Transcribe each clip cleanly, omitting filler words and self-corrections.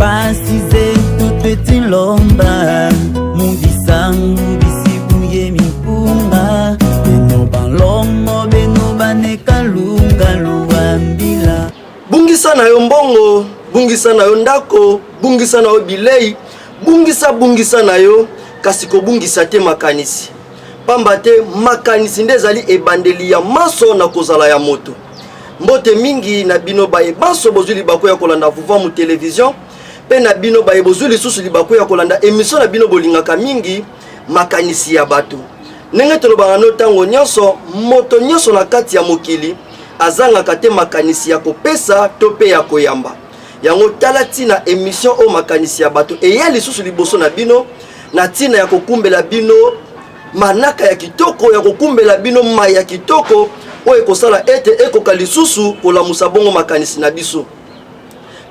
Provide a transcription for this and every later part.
Pasi zetu twetilomba mubisangu bisibuye mipunga beno balongo beno banekalunga luwambila. Bungisa na yo mbongo, bungisa na yo ndako, bungisa na yo bilei, bungisa bungisa na yo, kasi kobungisa te makanisi. Pamba te makanisi nde ezali ebandeli ya manso na kozala ya moto. Mbote mingi na bino baye banso bozwi libaku ya kolanda Vuvamu Television mpe na bino baye bozwi lisusu libaku ya kolanda emission na bino bolingaka mingi makanisi ya bato. Ndenge tolobaka no ntango nyonso, moto nyonso na kati ya mokili azangaka te makanisi ya kopesa to mpe ya koyamba. Yango tala ntina emission oyo makanisi ya bato eya lisusu liboso na bino na ntina ya kokumbela bino manaka ya kitoko, ya kokumbela bino mai ya kitoko oyo ekosala ete ekoka lisusu kolamusa bongo makanisi na biso.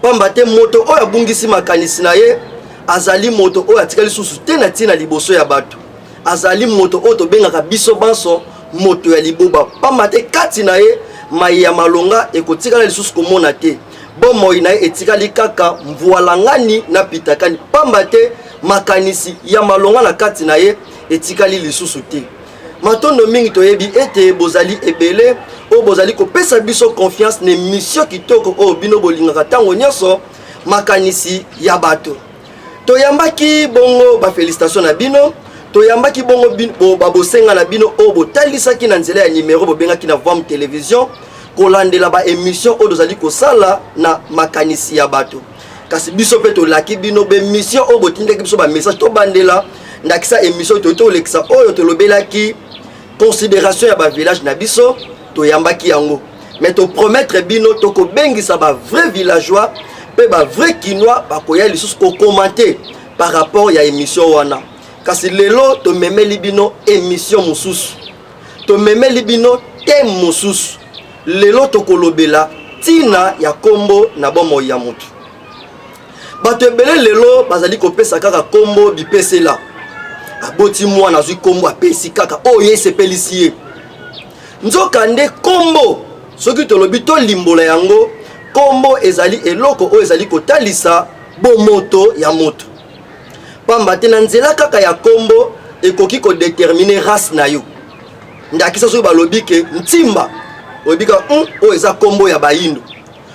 Pamba te moto oyo abungisi makanisi na ye azali moto oyo atikali lisusu te na ntina liboso ya bato. Azali moto oyo tobengaka biso banso moto ya liboba, pamba te kati na ye mai ya malonga ekotikala lisusu komona te. Bomoi na ye etikali kaka mvualangani na pitakani, pamba te makanisi ya malonga na kati na ye etikali lisusu te. Matondo mingi, toyebi ete bozali ebele oyo bozali kopesa biso confiance na emission kitoko oyo bino bolingaka ntango nyonso, makanisi ya bato. Toyambaki bongo ba felicitations na bino, toyambaki bongo babosenga na bino oyo botalisaki na nzela ya numero bobengaki na Vam Television kolandela ba emission oyo tozali kosala na makanisi ya bato. Kasi biso mpe tolaki bino ba emission oyo botindaki biso ba message tobandela, ndakisa emission oyo tolekisa oyo tolobelaki considération ya ba village na biso, toyambaki yango. Mais topromettre bino tokobengisa ba vrai villageois mpe ba vrai kinois bakoya lisusu kokommente par rapport ya émission wana. Kasi lelo tomemeli bino émission mosusu, tomemeli bino thème mosusu. Lelo tokolobela ntina ya kombo na bomoi ya motu. Bato ebele lelo bazali kopesa kaka kombo bipesela. Aboti mwana, azwi kombo, apesi kaka oyo ye esepelisi ye. Nzoka nde kombo, soki tolobi tolimbola yango, kombo ezali eloko oyo ezali kotalisa bomoto ya moto. Pamba te na nzela kaka ya kombo ekoki kodetermine race na yo. Ndakisa soki balobi ke Ntimba, oyebi ka oyo eza kombo ya bayindo.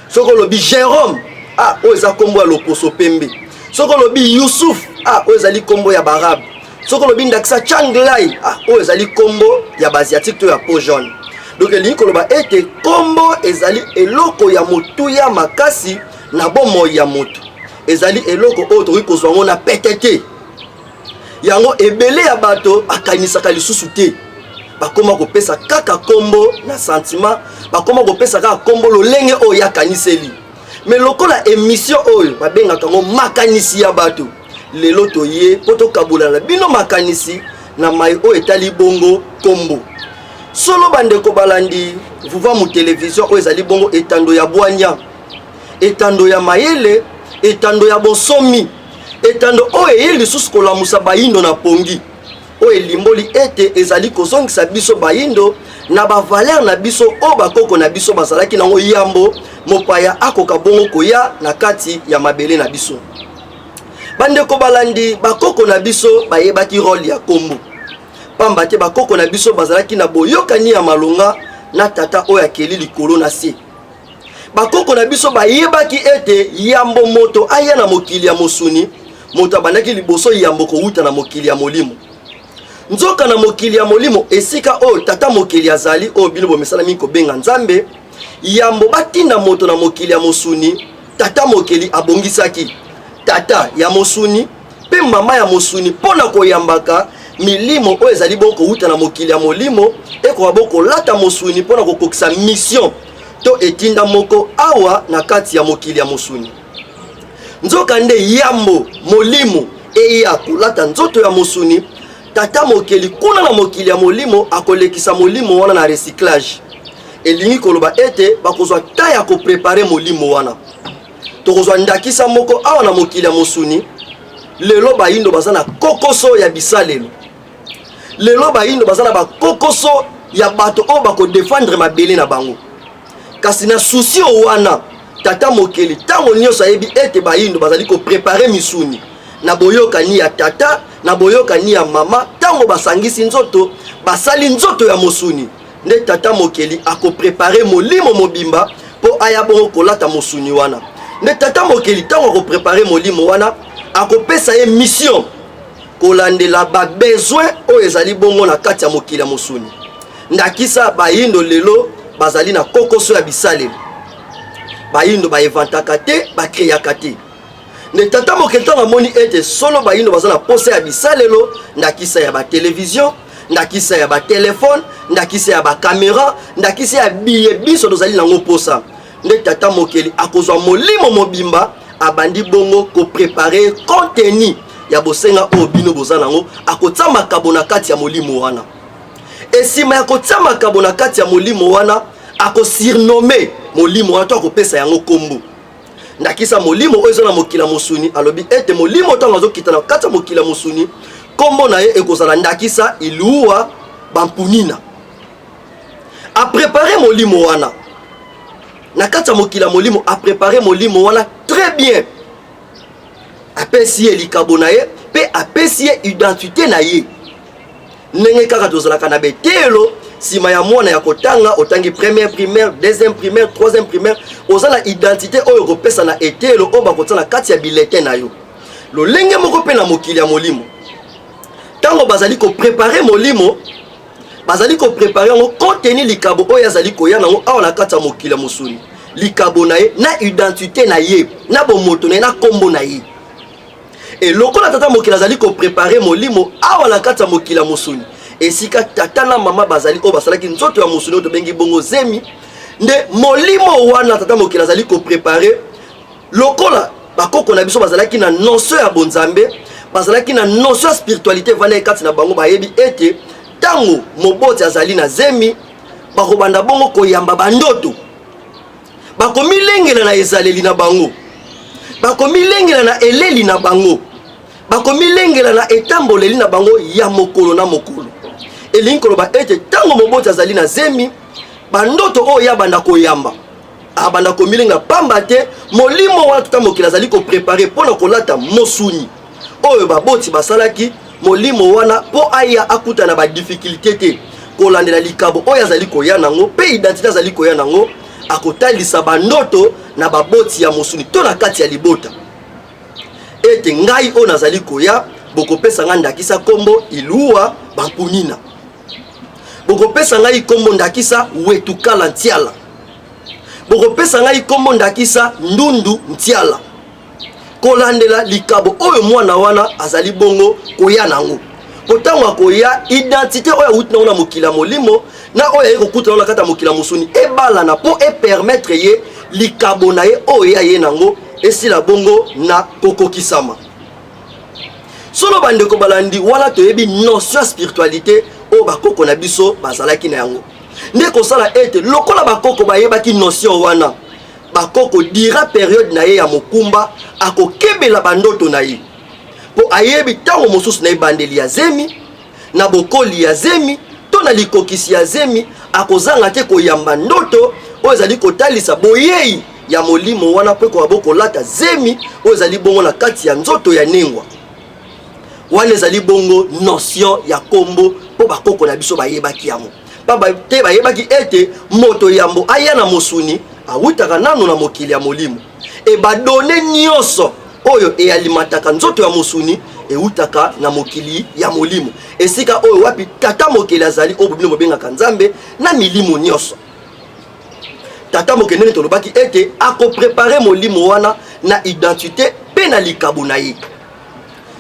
Soki olobi Jerome, ah oyo eza kombo ya loposo pembe. Soki olobi Yusuf, ah oyo ezali kombo ya barabe. Soki olobi ndakisa Changlai, ah oyo ezali kombo ya baasiatique to ya peau jaune. Donc elingi koloba ete kombo ezali eloko ya motuya makasi na bomoi ya moto. Ezali eloko oyo tokoki kozwa yango na pete te. Yango ebele ya bato bakanisaka lisusu te, bakoma kopesa kaka kombo na sentiment, bakoma kopesa kaka kombo lolenge oyo yakaniseli. Mais lokola emission oyo babengaka yango makanisi ya bato, lelo toye mpo tokabola na bino makanisi na mai oyo etali bongo kombo. Solo bandeko balandi Vuvamu Television, oyo ezali bongo etando ya bwanya, etando ya mayele, etando ya bonsomi, etando oyo eye lisusu kolamusa bayindo na pongi, oyo elimboli ete ezali kozongisa biso bayindo na bavaleur na biso oyo bakoko na biso bazalaki nango yambo mopaya akoka bongo koya na kati ya mabele na biso. Bandeko balandi, bakoko na biso bayebaki role ya kombo, pamba te bakoko na biso bazalaki na boyokani ya malonga na tata oyo akeli likolo na se. Bakoko na biso bayebaki ete yambo moto aya na mokili ya mosuni, moto abandaki liboso yambo kowuta na mokili ya molimo. Nzoka na mokili ya molimo, esika oyo tata mokeli azali, oyo bino bomesana mingi kobenga Nzambe, yambo batinda moto na mokili ya mosuni, tata mokeli abongisaki tata ya mosuni mpe mama ya mosuni mpo na koyambaka milimo oyo ezali bongo kowuta na mokili ya molimo, ekoka bongo kolata mosuni mpo na kokokisa mission to etinda moko awa na kati ya mokili ya mosuni. Nzoka nde yambo molimo eya kolata nzoto ya mosuni, tata mokeli kuna na mokili ya molimo akolekisa molimo wana na recyclage. Elingi koloba ete bakozwa ta ya koprepare molimo wana. Tokozwa ndakisa moko awa na mokili ya mosuni. Lelo bayindo baza na kokoso ya bisalelo. Lelo bayindo baza na bakokoso ya bato oyo bakodefendre mabele na bango. Kasi na souci wana, Tata Mokeli ntango nyonso ayebi ete bayindo bazali koprepare misuni na boyokani ya tata na boyokani ya mama. Ntango basangisi nzoto, basali nzoto ya mosuni, nde Tata Mokeli akoprepare molimo mobimba mpo aya bongo kolata mosuni wana. Nde Tata Mokeli ntango akoprepare molimo wana, akopesa ye mission kolandela babesoin oyo ezali bongo na kati ya mokili ya mosuni. Ndakisa, bayindo lelo bazali na kokoso ya bisaleli. Bayindo baevantaka te, bakreaka te. Nde Tata Mokeli ntango amoni ete solo bayindo baza na posa ya bisalelo, ndakisa ya batelevizio, ndakisa ya batelefone, ndakisa ya bakamera, ndakisa ya biye biso tozali nango posa, nde Tata Mokeli akozwa molimo mobimba, abandi bongo koprepare contenu ya bosenga oyo bino boza nango. Akotia makabo na kati ya molimo wana. Esima ya kotia makabo na kati ya molimo wana, akosurnome molimo wana to akopesa yango kombo. Ndakisa, molimo oyo eza na mokili ya mosuni, alobi ete molimo ntango azokita na kati ya mokili ya mosuni, kombo na ye ekozala ndakisa Iluwa Bampunina. Aprepare molimo wana na kati ya mokili ya molimo, aprepare molimo wana très bien, apesi ye likabo na ye mpe apesi ye identité na ye. Ndenge kaka tozalaka na beteyelo, nsima ya mwana ya kotanga, otangi première primaire, deuxième primaire, troisième primaire, oza na identité oyo okopesa na eteyelo oyo bakotia na kati ya bulletin na yo. Lolenge moko mpe na mokili ya molimo, ntango bazali koprepare molimo, bazali koprepare yango contenu likabo oyo azali koya nango awa na kati ya mokili ya mosuni, likabo na ye na identité na ye na bomoto na ye na nkombo na ye. E lokola Tata Mokili azali koprepare molimo awa na kati ya mokili ya mosuni, esika tata na mama bazali oyo basalaki nzoto ya mosuni oyo tobengi bongo zemi, nde molimo wana Tata Mokili azali koprepare. Lokola bakoko na biso bazalaki na notion ya bonzambe, bazalaki na notion ya spiritualité evandaki kati na bango, bayebi ete ntango moboti azali na zemi, bakobanda bongo koyamba bandoto, bakomilengela na ezaleli na bango, bakomilengela na eleli na bango, bakomilengela na etamboleli na bango ya mokolo na mokolo. Elingi koloba ete ntango moboti azali na zemi, bandoto oyo ye abanda koyamba, abanda komilenga, pamba te molimo wana Tata Mokili azali koprepare mpo na kolata mosuni oyo baboti basalaki, molimo wana mpo aya akutana badifficulté te kolandela likabo oyo azali koya nango mpe identité azali koya nango, akotalisa bandoto na baboti ya mosuni to na kati ya libota ete ngai oyo nazali koya, bokopesa ngai ndakisa nkombo Iluwa Bampunina, bokopesa ngai nkombo ndakisa Wetukala Ntiala, bokopesa ngai nkombo ndakisa Ndundu Ntiala, kolandela likabo oyo mwana wana azali bongo koya nango. Po ntango akoya, identité oyo awuti nango na mokili ya molimo na oyo aye kokuta nango na kati ya mokili ya mosuni ebalana, mpo epermettre ye likabo na ye oyo ye aye nango esila bongo na kokokisama. Solo bandeko balandi, wana toyebi notion ya spiritualité oyo bakoko na biso bazalaki na yango, nde kosala ete lokola bakoko bayebaki notion wana, bakoko dira periode na ye ya mokumba akokebela bandoto na ye, mpo ayebi ntango mosusu na ebandeli ya zemi, na bokoli ya zemi to na likokisi ya zemi, akozanga te koyamba ndoto oyo ezali kotalisa boyei ya molimo wana mpo ekoka bokolata zemi oyo ezali bongo na kati ya nzoto ya nengwa wana. Ezali bongo notion ya kombo, mpo bakoko na biso bayebaki yango, pamba te bayebaki ete moto yambo aya na mosuni awutaka nano na mokili ya molimo, e badone nyonso oyo ealimataka nzoto ya mosuni ewutaka na mokili ya molimo, esika oyo wapi Tata Mokeli azali, oyo bino bobengaka Nzambe na milimo nyonso. Tata Mokeli, ndenge tolobaki ete akoprepare molimo wana na identité mpe na likabo na ye.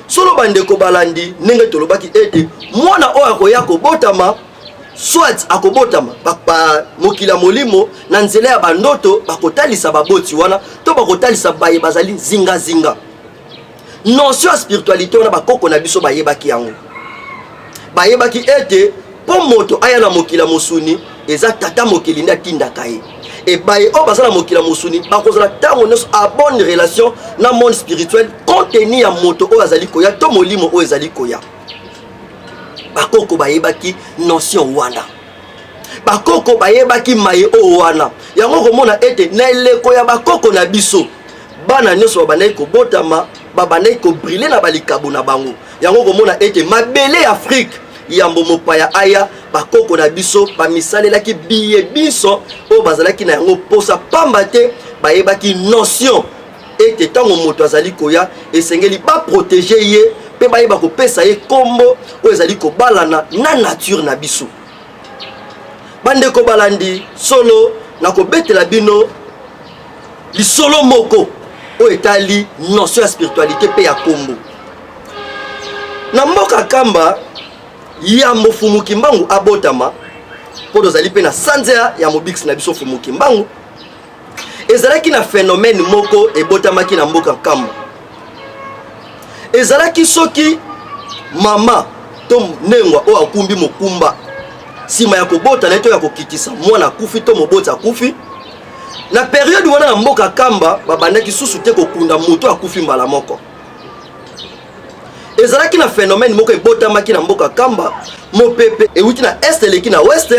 Solo bandeko balandi, ndenge tolobaki ete mwana oyo akoya kobotama, soit akobotama mokili ya molimo na nzela ya bandoto bakotalisa baboti wana to bakotalisa baye bazali zingazinga. Notion ya spiritualité wana bakoko na biso bayebaki yango, bayebaki ete mpo moto aya na mokili ya mosuni, eza Tata Mokili nde atindaka ye. Ebaye oyo baza na mokili ya mosuni bakozala ntango nyonso a bonne relation na monde spirituel, contenu ya moto oyo azali koya to molimo oyo ezali koya. Bakoko bayebaki notion wana, bakoko bayebaki maye oyo wana. Yango okomona ete na eleko ya bakoko na biso, bana nyonso babandaki kobotama, babandaki kobrile na balikabo na bango. Yango okomona ete mabele ya Afrike, yambo mopaya aya, bakoko na biso bamisalelaki biye binso oyo bazalaki na yango mposa, pamba te bayebaki notion ete ntango moto azali koya, esengeli baprotege ye mpe bayeba kopesa ye nkombo oyo ezali kobalana na nature na biso. Bandeko balandi, solo nakobetela bino lisolo moko oyo etali notion ya spiritualité mpe ya nkombo. Na mboka Kamba, yambo Fumu Kimbangu abotama, mpo tozali mpe na sanza ya mobikisi na biso Fumu Kimbangu, ezalaki na phénomène moko ebotamaki na mboka Kamba. Ezalaki soki mama to nengwa oyo akumbi mokumba nsima ya kobota na ye to ya kokitisa mwana akufi to moboti akufi, na periode wana na mboka Kamba babandaki susu te kokunda moto akufi mbala moko. Ezalaki na phénomène moko ebotamaki na mboka Kamba, mopepe ewuti na est eleki na ouest,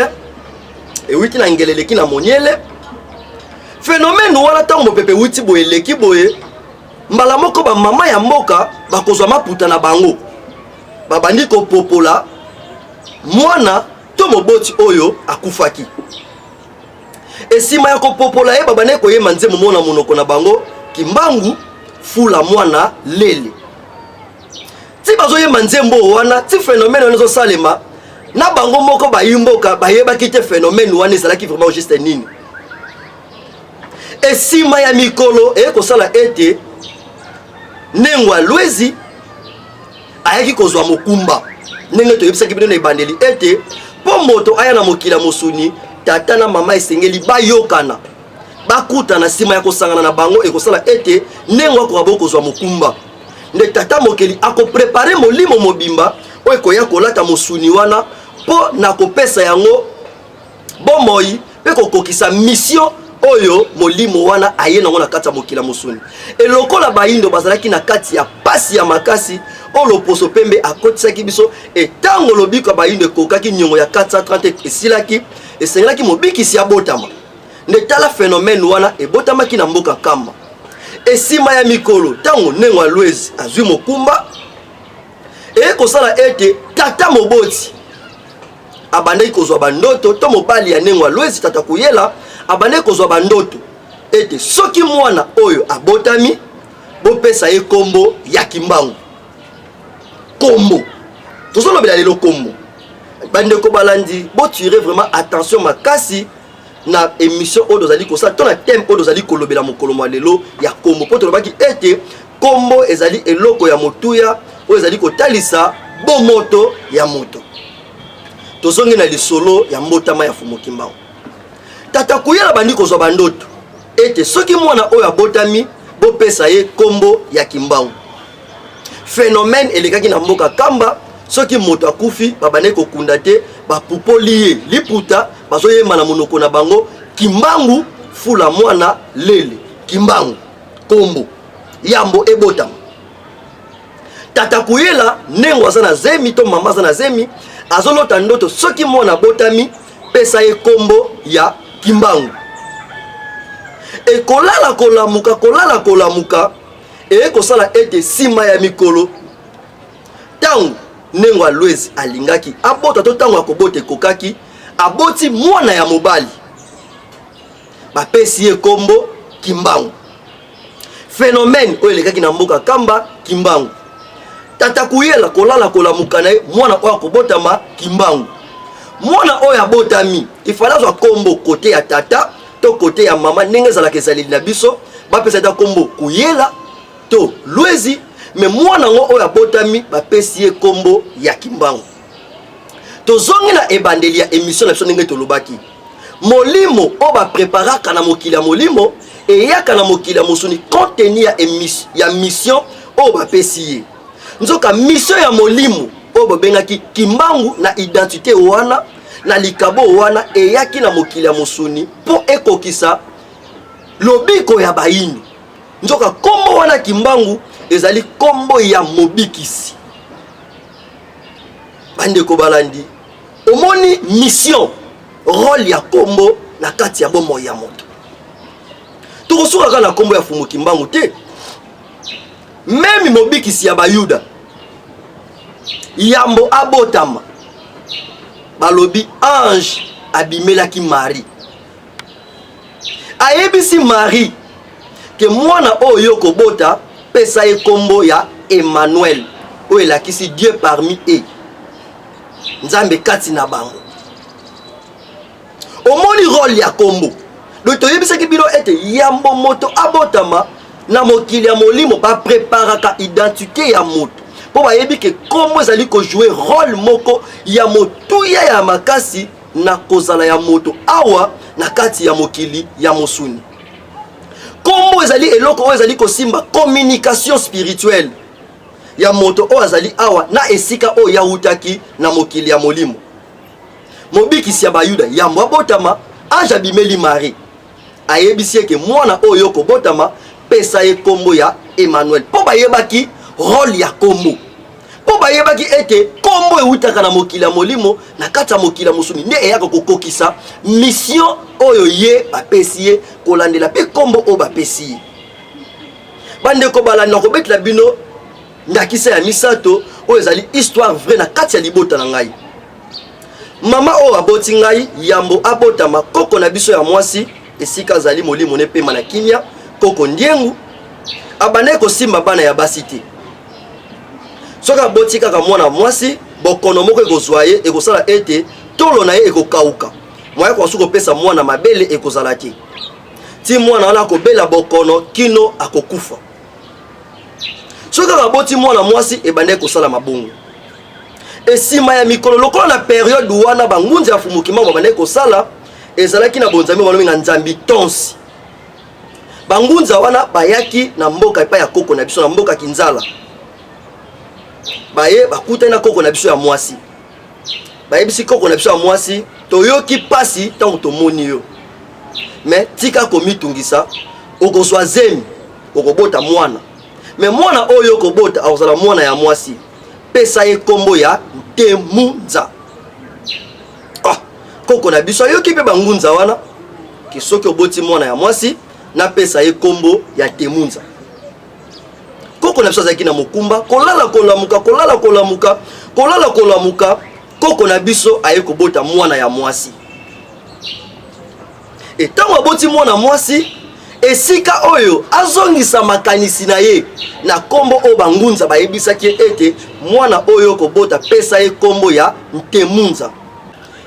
ewuti na ngele eleki na moniele. Phénomène wana, ntango mopepe ewuti boye eleki boye, mbala moko bamama ya mboka bakozwa maputa na bango, babandi kopopola mwana to moboti oyo akufaki. Esima ya kopopola ye, babandaki koyemba nzembo moko na monoko na bango: Kimbangu fula mwana lele. Ti bazoyemba nzembo wana, ti phénomène wana ezosalema, na bango moko bayimboka bayebaki te phénomène wana ezalaki vraiment juste nini. Esima ya mikolo eye kosala ete Nengwa Lwezi ayaki kozwa mokumba, ndenge toyebisaki bino na ebandeli ete mpo moto aya na mokili ya mosuni, tata na mama esengeli bayokana, bakutana. Nsima ya kosangana na bango, ekosala ete ndenge akoka bo kozwa mokumba. Nde tata mokeli akoprepare molimo mobimba oyo ekoya kolata mosuni wana mpo na kopesa yango bomoi mpe kokokisa mission oyo molimo wana aye nango na kati ya mokili ya mosuni. Elokola bayindo bazalaki na kati ya pasi ya makasi oyo loposo pembe akotisaki biso, etango lobiko ya bayindo ekokaki, niongo ya 430 esilaki, esengelaki mobikisi abotama. Nde tala phénomène wana ebotamaki na mboka Kamba. Esima ya mikolo, ntango Nengo ya Lwezi azwi mokumba, eye kosala ete tata moboti abandaki kozwa bandoto, to mobali ya Nengo ya Lwezi, tata Kuyela, abandaki kozwa bandoto ete soki mwana oyo abotami, bopesa ye kombo ya Kimbangu. Kombo tozolobela lelo, kombo, bandeko balandi, botire vraiment attention makasi na émission oyo tozali kosala to na thème oyo tozali kolobela mokolo mwa lelo ya kombo, mpo tolobaki ete kombo ezali eloko ya motuya oyo ezali kotalisa bomoto ya moto. Tozongi na lisolo ya mbotama ya Fumu Kimbangu. Tata Kuyela bandi kozwa bandoto ete soki mwana oyo abotami, bopesa ye kombo ya Kimbangu. Phénomène elekaki na mboka Kamba, soki moto akufi, babandaki kokunda te, bapupoli ye liputa, bazoyemba na monoko na bango: Kimbangu fula mwana lele. Kimbangu, kombo yambo ebotama. Tata Kuyela, ndenge aza na zemi to mama aza na zemi, azolota ndoto soki mwana abotami, pesa ye kombo ya Kimbangu. Ekolala kolamuka, kolala kolamuka, eye kosala ete nsima ya mikolo, ntango Nengo ya Lwezi alingaki abota to ntango ya kobota ekokaki, aboti mwana ya mobali, bapesi ye kombo Kimbangu. Phénomène oyo elekaki na mboka Kamba, Kimbangu. Tata Kuyela kolala kolamuka na ye, mwana oyo akobotama Kimbangu. Mwana oyo abotami, ifale azwa kombo kote ya tata to kote ya mama, ndenge ezalaka ezaleli na biso, bapesa ata kombo Kuyela to Lwezi. Me mwana yango oyo abotami, bapesi ye kombo ya Kimbangu. Tozongi na ebandeli ya émission na biso, ndenge tolobaki, molimo oyo bapreparaka na mokili ya molimo eyaka na mokili ya mosuni compte tenu ya mission oyo bapesi ye. Nzoka mission ya molimo oyo babengaki Kimbangu na identité wana, na likabo wana, eyaki na mokili ya mosuni mpo ekokisa lobiko ya bayindo. Nzoka kombo wana Kimbangu ezali kombo ya mobikisi. Bandeko balandi, omoni mission, rôle ya kombo na kati ya bomoi ya moto. Tokosuka kaka na nkombo ya Fumu Kimbangu te. Meme mobikisi ya Bayuda, yambo abotama, balobi ange abimelaki Marie, ayebisi Marie ke mwana oyo yo kobota, pesa ye nkombo ya Emmanuel, oyo elakisi Dieu parmi eux, Nzambe kati na bango. Omoni role ya kombo. Donc toyebisaki bino ete yambo moto abotama na mokili ya molimo, bapreparaka identité ya moto mpo bayebi ke kombo ezali kojoue role moko ya motuya ya makasi na kozala ya moto awa na kati ya mokili ya mosuni. Kombo ezali eloko oyo ezali kosimba communication spirituelle ya moto oyo azali awa na esika oyo yawutaki na mokili ya molimo. Mobikisi ya Bayuda yambo abotama, ange abimeli Marie, ayebisi ye ke mwana oyo okobotama, pesa ye kombo ya Emmanuel, mpo bayebaki role ya kombo, mpo bayebaki ete kombo ewutaka na mokili ya molimo na kati ya mokili ya mosuni, nde eyaka kokokisa mission oyo ye bapesi ye, kolandela mpe kombo oyo bapesi ye. Bandeko balandi, nakobetela bino ndakisa ya misato oyo ezali histoire vraie na kati ya libota na ngai. Mama oyo aboti ngai, yambo abotama, koko na biso ya mwasi, esika azali molimo ne pema na kimia, koko Ndiengu, abandaki kosimba bana ya basi te. Soki aboti kaka mwana mwasi, bokono moko ekozwa ye, ekosala ete tolo na ye ekokauka, moyen akoka kopesa mwana mabele ekozala te, ti mwana wana akobela bokono kino akokufa. Soki kaka aboti mwana mwasi, ebandaki kosala mabongo. Esima ya mikolo, lokola na periode wana bangunza ya Fumu Kimbangu babandaki kosala, ezalaki na bonzambe balobi na Nzambi Tonsi. Bangunza wana bayaki na mboka epai ya koko na biso na mboka Kinzala. Baye bakutani na koko na biso ya mwasi, bayebisi koko na biso ya mwasi, toyoki pasi ntango tomoni yo, me tika komitungisa, okozwa zemi, okobota mwana, me mwana oyo okobota akozala mwana ya mwasi, pesa ye kombo ya Ntemunza. Oh, koko na biso ayoki mpe bangunza wana ke soki oboti mwana ya mwasi napesa ye kombo ya Ntemunza. Koko na biso azalaki na mokumba, kolala kolamuka, kolala kolamuka, kolala kolamuka. Koko na biso aye kobota mwana ya mwasi. E ntango aboti mwana mwasi, esika oyo azongisa makanisi na ye na nkombo oyo bangunza bayebisaki ye ete mwana oyo kobota pesa ye nkombo ya Ntemunza.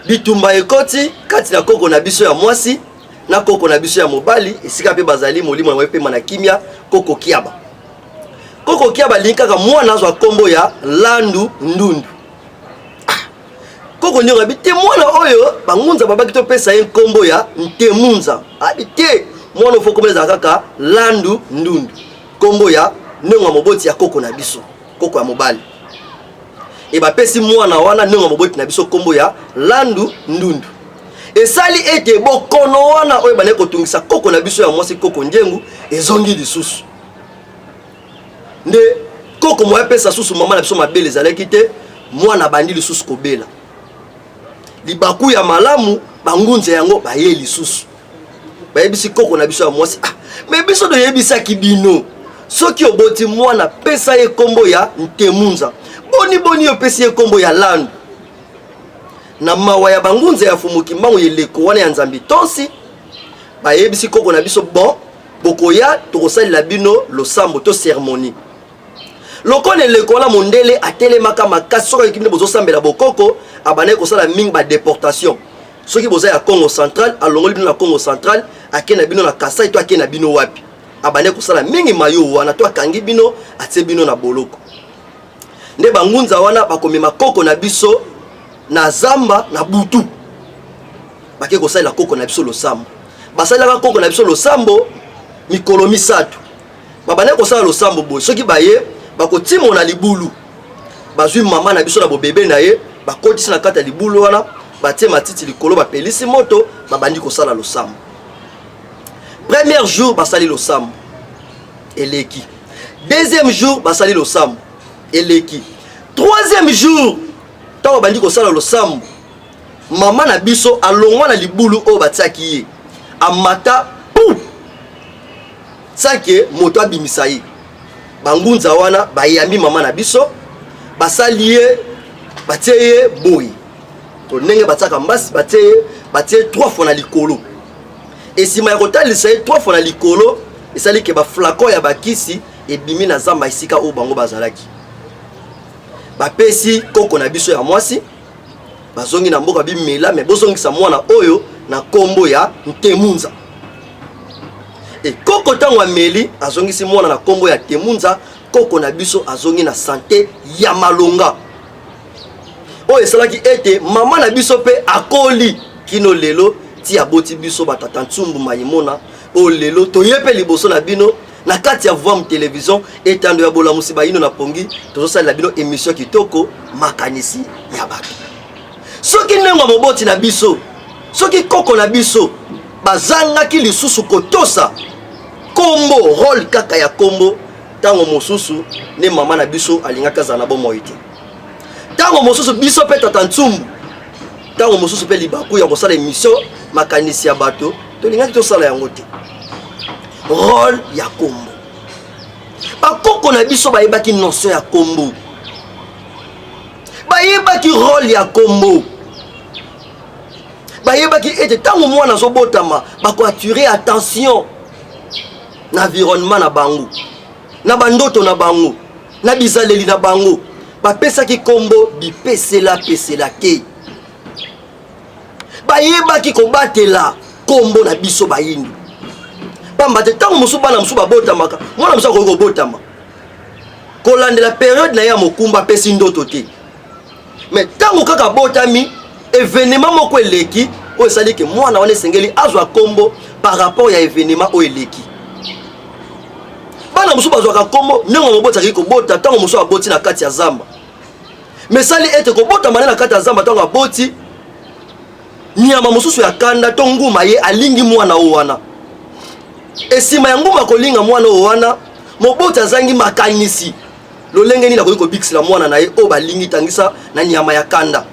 Bitumba ekoti kati na koko na biso ya mwasi na koko na biso ya mobali, esika mpe bazali molimo na bango epema na kimia, koko Kiaba. Koko Kiaba alingi kaka mwana azwa nkombo ya Landu Ndundu. Koko Ndiongo abi te, mwana oyo bangunza babaki topesa ye nkombo ya Ntemunza. Abi te, mwana ofo kombo ezala kaka Landu Ndundu, nkombo ya ndongo ya moboti ya koko na biso, koko ya mobali. E bapesi mwana wana ndongo ya moboti na biso nkombo ya Landu Ndundu. Esali ete bokono wana oyo ebandaki kotungisa koko na biso ya mwasi, koko Ndiengu, ezongi lisusu. Nde koko moya apesa susu mama na biso mabele ezalaki te, mwana abandi lisusu kobela. Libaku ya malamu, bangunza yango baye lisusu, bayebisi koko na biso ya mwasi, ah, me biso toyebisaki bino soki oboti mwana pesa ye kombo ya Ntemunza, boni boni yo opesi ye kombo ya Landu. Na mawa ya bangunza ya Fumu Kimbangu eleko wana ya Nzambi Tonsi, bayebisi koko na biso, bon, bokoya tokosalela bino losambo to sermonie. Lokola eleko wana mondele atelemaka makasi, soki ayoki bino bozosambela bokoko, abandaki kosala mingi ba deportation. Soki boza ya Congo Central, alongoli bino na Congo Central, ake na bino na Kasai to ake na bino wapi. Abandaki kosala mingi mayo wana, to akangi bino, atie bino na boloko. Nde bangunza wana bakomema koko na biso na zamba na butu, bake kosalela koko na biso losambo. Basalelaka koko na biso losambo mikolo misato. Babandaki kosala losambo boye, soki baye bakotimona libulu, bazwi mama na biso na bobebe na ye, bakotisi na kati ya libulu wana, batie matiti likolo, bapelisi moto, babandi kosala losambo. Premier jour basali losambo eleki, deuxième jour basali losambo eleki, troisième jour ntango babandi kosala losambo, mama na biso alongwa na libulu oyo batiaki ye, amata pu Sans que moto abimisa ye. Bangunza wana bayambi mama na biso, basali ye, batie ye boye. To ndenge batiaka mbasi, batie ye, batie 3 fois na likolo. Esima ya kotalisa ye 3 fois na likolo, esali ke ba flacon ya bakisi ebimi na zamba esika oyo bango bazalaki. Bapesi koko na biso ya mwasi, bazongi na mboka bimela, me bozongisa mwana oyo na kombo ya Ntemunza. E koko ntango ameli, azongisi mwana na kombo ya Ntemunza, koko na biso azongi na sante ya malonga. Oyo esalaki ete mama na biso mpe akoli kino lelo ti aboti biso batata Ntsumbu Mayimona, oyo lelo toye mpe liboso na bino na kati ya Vuamu Television, etando ya bolamusi bayindo na pongi, tozosalela bino emission kitoko makanisi ya bato. Soki ndenge ya moboti na biso, soki koko na biso bazangaki lisusu kotosa kombo, role kaka ya kombo, ntango mosusu nde mama na biso alingaki azala na bomoi te. Ntango mosusu biso mpe tata Ntsumbu, ntango mosusu mpe libaku ya kosala emission makanisi ya bato tolingaki tosala yango te. Role ya kombo, bakoko na biso bayebaki notion ya kombo, bayebaki role ya kombo, bayebaki ete ntango mwana azobotama bakoattire attention na environnement na bango, na bandoto na bango, na bizaleli na bango. Bapesaki kombo bipesela-pesela te, bayebaki kobatela kombo na biso bayindo. Pamba te ntango mosusu bana mosusu babotamaka, mwana mosusu akoki kobotama kolandela periode na ye ya mokumba, apesi ndoto te, me ntango kaka abotami, evenema moko eleki oyo esali ke mwana wana esengeli azwa kombo par rapport ya evenema oyo eleki. Bana mosusu bazwaka kombo ndenge moboti akei kobota, ntango mosusu aboti na kati ya zamba, me esali ete kobotama ne na kati ya zamba, ntango aboti nyama mosusu ya kanda to nguma, ye alingi mwana oyo wana. Esima ya nguma kolinga mwana oyo wana, moboti azangi makanisi lolenge nini akoki kobikisela mwana na ye oyo balingi tangisa na nyama ya kanda.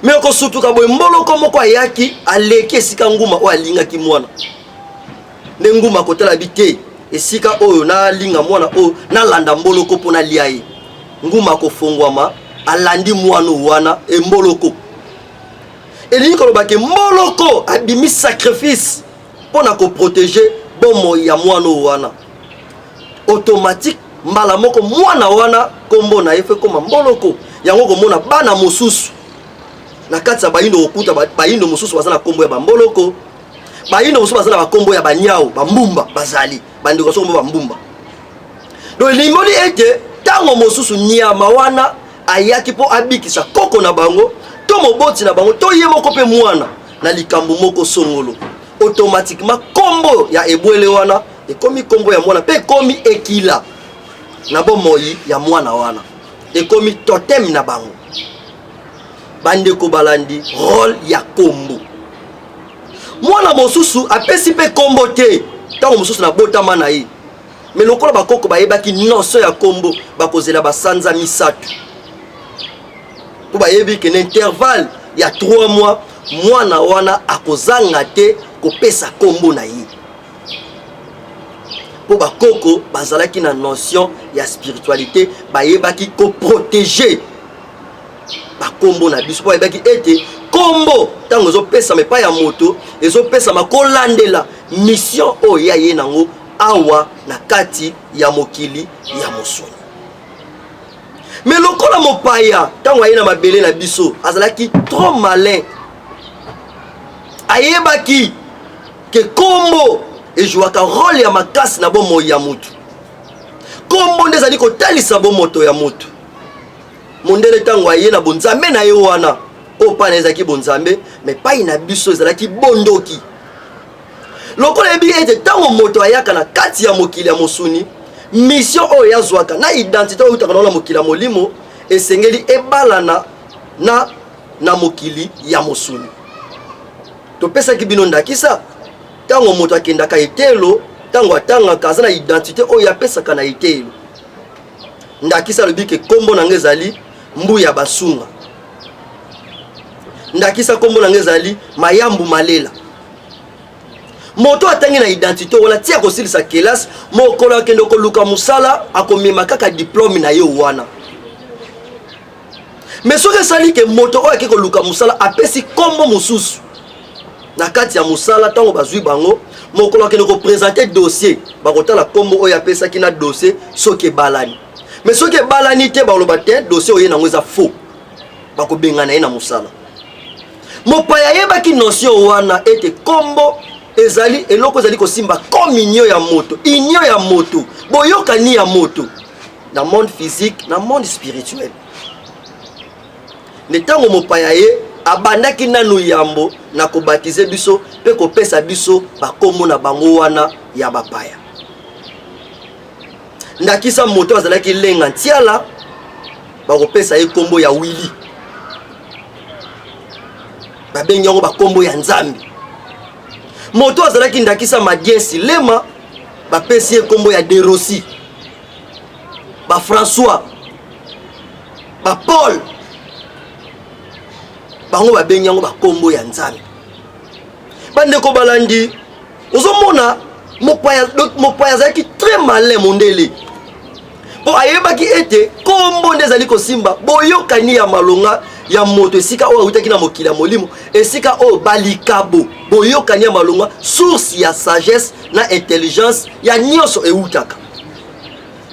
Me okosutuka boye, mboloko moko ayaki aleki esika nguma oyo alingaki mwana, nde nguma akotala bi te esika oyo nalinga mwana oyo, nalanda mboloko mpo nalia ye. Nguma akofongwama, alandi mwana oyo wana emboloko. Elingi koloba ke mboloko abimi sacrifice mpo na koprotege bomoi ya mwana oyo wana. Automatique mbala moko mwana wana kombo na ye fe koma mboloko. Yango komona bana mosusu na kati ya bayindo, kokuta bayindo mosusu baza na kombo ya bamboloko, bayindo mosusu baza na bakombo ya banyau, bambumba bazali bandeko soko mbo bambumba. Donc elimboli ete ntango mosusu nyama wana ayaki mpo abikisa koko na bango to moboti na bango to ye moko mpe mwana na likambo moko songolo, automatiquement kombo ya ebwele wana ekomi kombo ya mwana mpe ekomi ekila na bomoi ya mwana wana, ekomi totem na bango. Bandeko balandi role ya kombo. Mwana mosusu apesi mpe kombo te, ntango mosusu na botama na ye, me lokola bakoko bayebaki notion ya kombo, bakozela basanza misato mpo bayebi ke na intervalle ya 3 mois mwana wana akozanga te kopesa kombo na ye, mpo bakoko bazalaki na notion ya spiritualité, bayebaki koprotege bakombo na biso, mpo bayebaki ete kombo ntango ezopesama epai ya moto, ezopesama kolandela mission oyo ya ye nango awa na kati ya mokili ya mosuni. Me lokola mopaya ntango aye na mabele na biso azalaki trop malin, ayebaki ke kombo ejouaka role ya makasi na bomoi ya motu. Kombo nde ezali kotalisa bomoto ya motu. Mondele ntango aye na bonzambe na ye wana, oyo pai na ezalaki bonzambe, me pai na biso ezalaki bondoki. Lokola yebi ete ntango moto ayaka na kati ya mokili ya mosuni, mission oyo ye azwaka na identité oyo eutaka na mokili ya molimo esengeli ebalana na mokili ya mosuni. Topesaki bino ndakisa, ntango moto akendaka etelo, ntango atangaka aza na identité oyo apesaka na etelo. Ndakisa alobi ke kombo na ngai ezali Mbuya Basunga. Ndakisa kombo na ngai ezali Mayambu Malela. Moto atangi na identité wana ti akosilisa kelasi, mokolo akende koluka mosala akomema kaka diplome na ye wana. Me soki esali ke moto oyo ake koluka mosala apesi nkombo mosusu na kati ya mosala, ntango bazwi bango, mokolo akende kopresente dossier, bakotala nkombo oyo apesaki na dossier soki ebalani. Me soki ebalani te, bakoloba te dossier oye nango eza faux, bakobengana ye na mosala. Mopaya ayebaki notion wana ete nkombo ezali eloko ezali kosimba communion ya moto, union ya moto, boyokani ya moto na monde physique na monde spirituel. Nde ntango mopaya ye abandaki nanu yambo na kobatize biso mpe kopesa biso bakombo na bango wana ya bapaya. Ndakisa, moto azalaki Lenga Ntiala, bakopesa ye kombo ya Willy, babengi yango bakombo ya Nzambe. Moto azalaki ndakisa Madien Silema, bapesi ye kombo ya Derosi, ba François, ba Paul, bango babengi yango bakombo ya Nzambe. Bandeko balandi, ozomona mopaya, mopaya azalaki très malin, mondele, mpo ayebaki ete kombo nde ezali kosimba boyokani ya malonga ya moto esika oyo awutaki na mokili ya molimo, esika oyo balikabo boyokani ya malonga, source ya sagesse na intelligence ya nyonso ewutaka.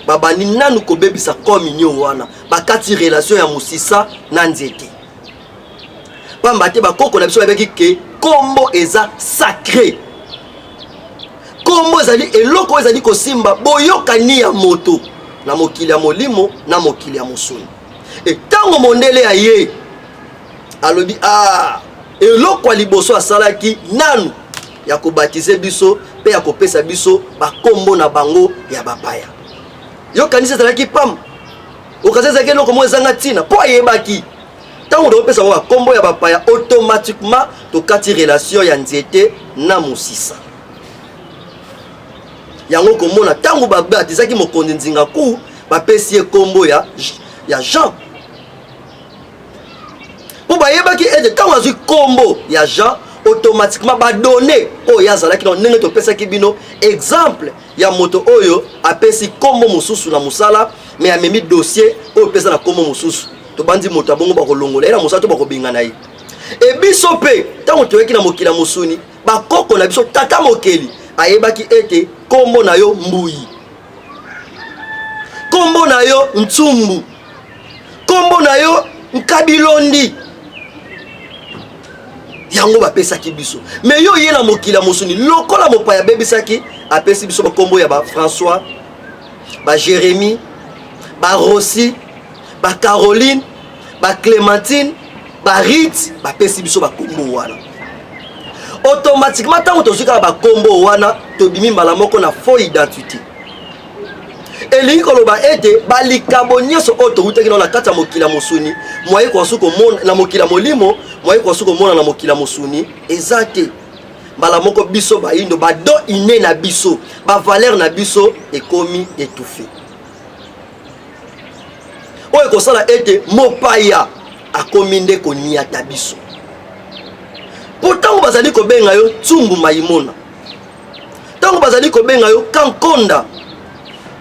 Babandi nanu kobebisa communion wana, bakati relation ya mosisa na nzete, pamba te bakoko na biso bayebaki ke kombo eza sacré. Kombo ezali eloko oyo ezali kosimba boyokani ya moto na mokili ya molimo na mokili ya mosuni. E ntango mondele aye alobi, ah, eloko ya liboso asalaki nanu ya kobatize biso mpe ya kopesa biso bakombo na bango ya bapaya. Yo kanisi ezalaki pamba, okanisi ezalaki eloko moko ezanga ntina, mpo ayebaki ntango tokopesa bango bakombo ya bapaya, automatiquement tokati relation ya nzete na mosisa. Yango komona ntango babatizaki mokonzi Nzinga Ku, bapesi ye kombo ya Jean, mpo bayebaki ete ntango azwi kombo ya Jean, automatiquement badonne oyo ye azalaki na ndenge topesaki bino exemple ya moto oyo apesi kombo mosusu na mosala, me amemi dossier oyo mpeza na kombo mosusu, tobandi moto abongo bakolongola ye na mosala to bakobengana ye. E biso mpe ntango toyaki na mokili ya mosuni, bakoko na biso, tata mokeli ayebaki ete kombo na yo Mbuyi, kombo na yo Ntsumbu, kombo na yo Nkabilondi, yango bapesaki biso. Me yo ye na mokili ya mosuni, lokola mopaya abebisaki, apesi biso bakombo ya ba François, ba Jérémie, ba Rossi, ba Caroline, ba Clémentine, ba Rite, bapesi biso bakombo wana. Automatiquement ntango tozwi kaka bakombo wana, tobimi mbala moko na faux identité. Elingi koloba ete balikabo nyonso oyo towutaki nao na kati ya mokili ya mosuni, mwaye koasu komona na mokili ya molimo, mwaye koasu komona na mokili ya mosuni eza te. Mbala moko biso bayindo, bado ine na biso, bavaleur na biso ekomi étouffé, oyo ekosala ete mopaya akomi nde koniata biso. Mpo ntango bazali kobenga yo Tsumbu Maimona, ntango bazali kobenga yo Kankonda,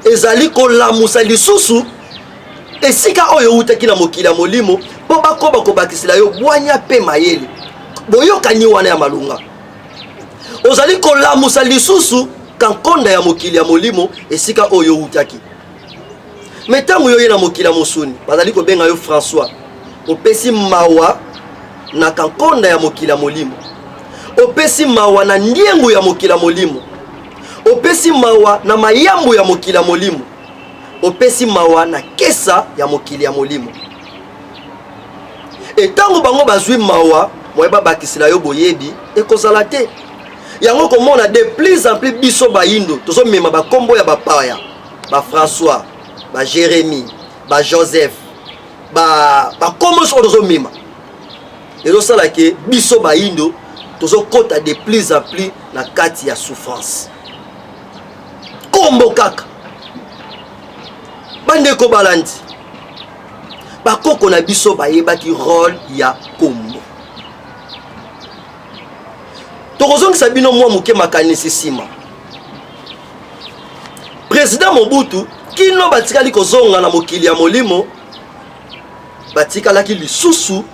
ezali kolamusa lisusu esika oyo owutaki na mokili ya molimo, mpo bakoba kobakisela yo bwanya mpe mayele, boyokani wana ya malonga. Ozali kolamusa lisusu kankonda ya mokili ya molimo esika oyo owutaki. Me ntango yo ye na mokili ya mosuni, bazali kobenga yo François, opesi mawa na kankonda ya mokili ya molimo, opesi mawa na ndiengu ya mokili ya molimo, opesi mawa na mayambu ya mokili ya molimo, opesi mawa na kesa ya mokili ya molimo. E ntango bango bazwi mawa, moye babakisela yo boyebi ekozala te. Yango komona de plus en plus biso bayindo tozomema bakombo ya bapaya, ba François, ba Jérémie, ba Joseph, bakombo nyonso oyo tozomema, ezosala ke biso bayindo tozokota de plus en plus na kati ya souffrance. Kombo kaka, bandeko balandi, bakoko na biso bayebaki role ya kombo. Tokozongisa bino mwa moke makanisi nsima. President Mobutu kino batikali kozonga na mokili ya molimo, batikalaki lisusu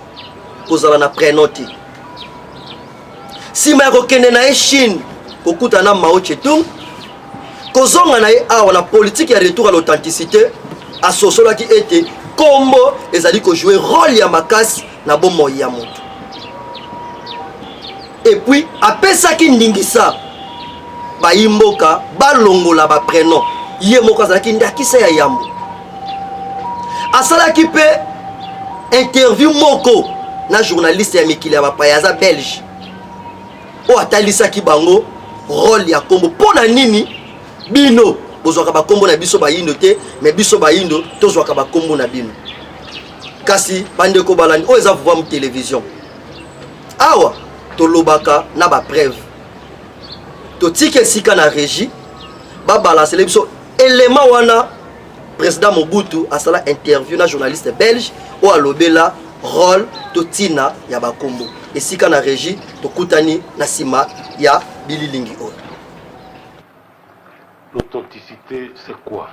kozala na prenom te. Nsima ya kokende na ye Chine kokutana na Mao Tse-tung, kozonga na ye awa na politique ya retour à l'authenticité, asosolaki ete kombo ezali kojouer role ya makasi na bomoi ya moto. Et puis apesaki ndingisa bayi mboka balongola ba prenom. Ye moko azalaki ndakisa ya yambo. Asalaki mpe interview moko na journaliste ya mikili ya bapaya, aza belge, oyo atalisaki bango role ya kombo. Mpo na nini bino bozwaka bakombo na biso bayindo te, me biso bayindo tozwaka bakombo na bino? Kasi bandeko balandi, oyo eza Vuvamu Television, awa tolobaka na ba preuve. Totiki esika na régie babalansele biso élément wana. Président Mobutu asala interview na journaliste belge oyo alobela rôle to ntina ya bakombo. Esika na régie, tokutani na nsima ya bililingi oyo. L'authenticité, c'est quoi?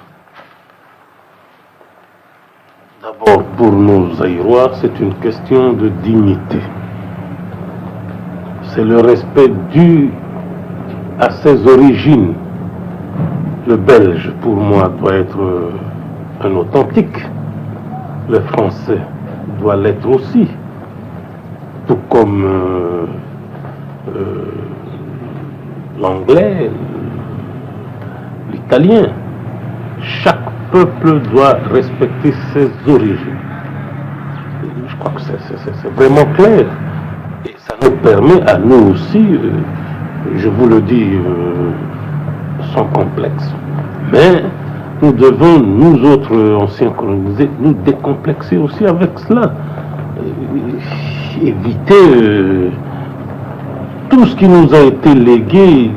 D'abord, pour nous Zaïrois, c'est une question de dignité. C'est le respect dû à ses origines. Le Belge, pour moi, doit être un authentique. Le Français doit l'être aussi. Tout comme l'Anglais, l'Italien. Chaque peuple doit respecter ses origines. Je crois que c'est vraiment clair. Et ça nous permet à nous aussi, je vous le dis sans complexe, mais nous devons, nous autres anciens colonisés, nous décomplexer aussi avec cela. Éviter tout ce qui nous a été légué,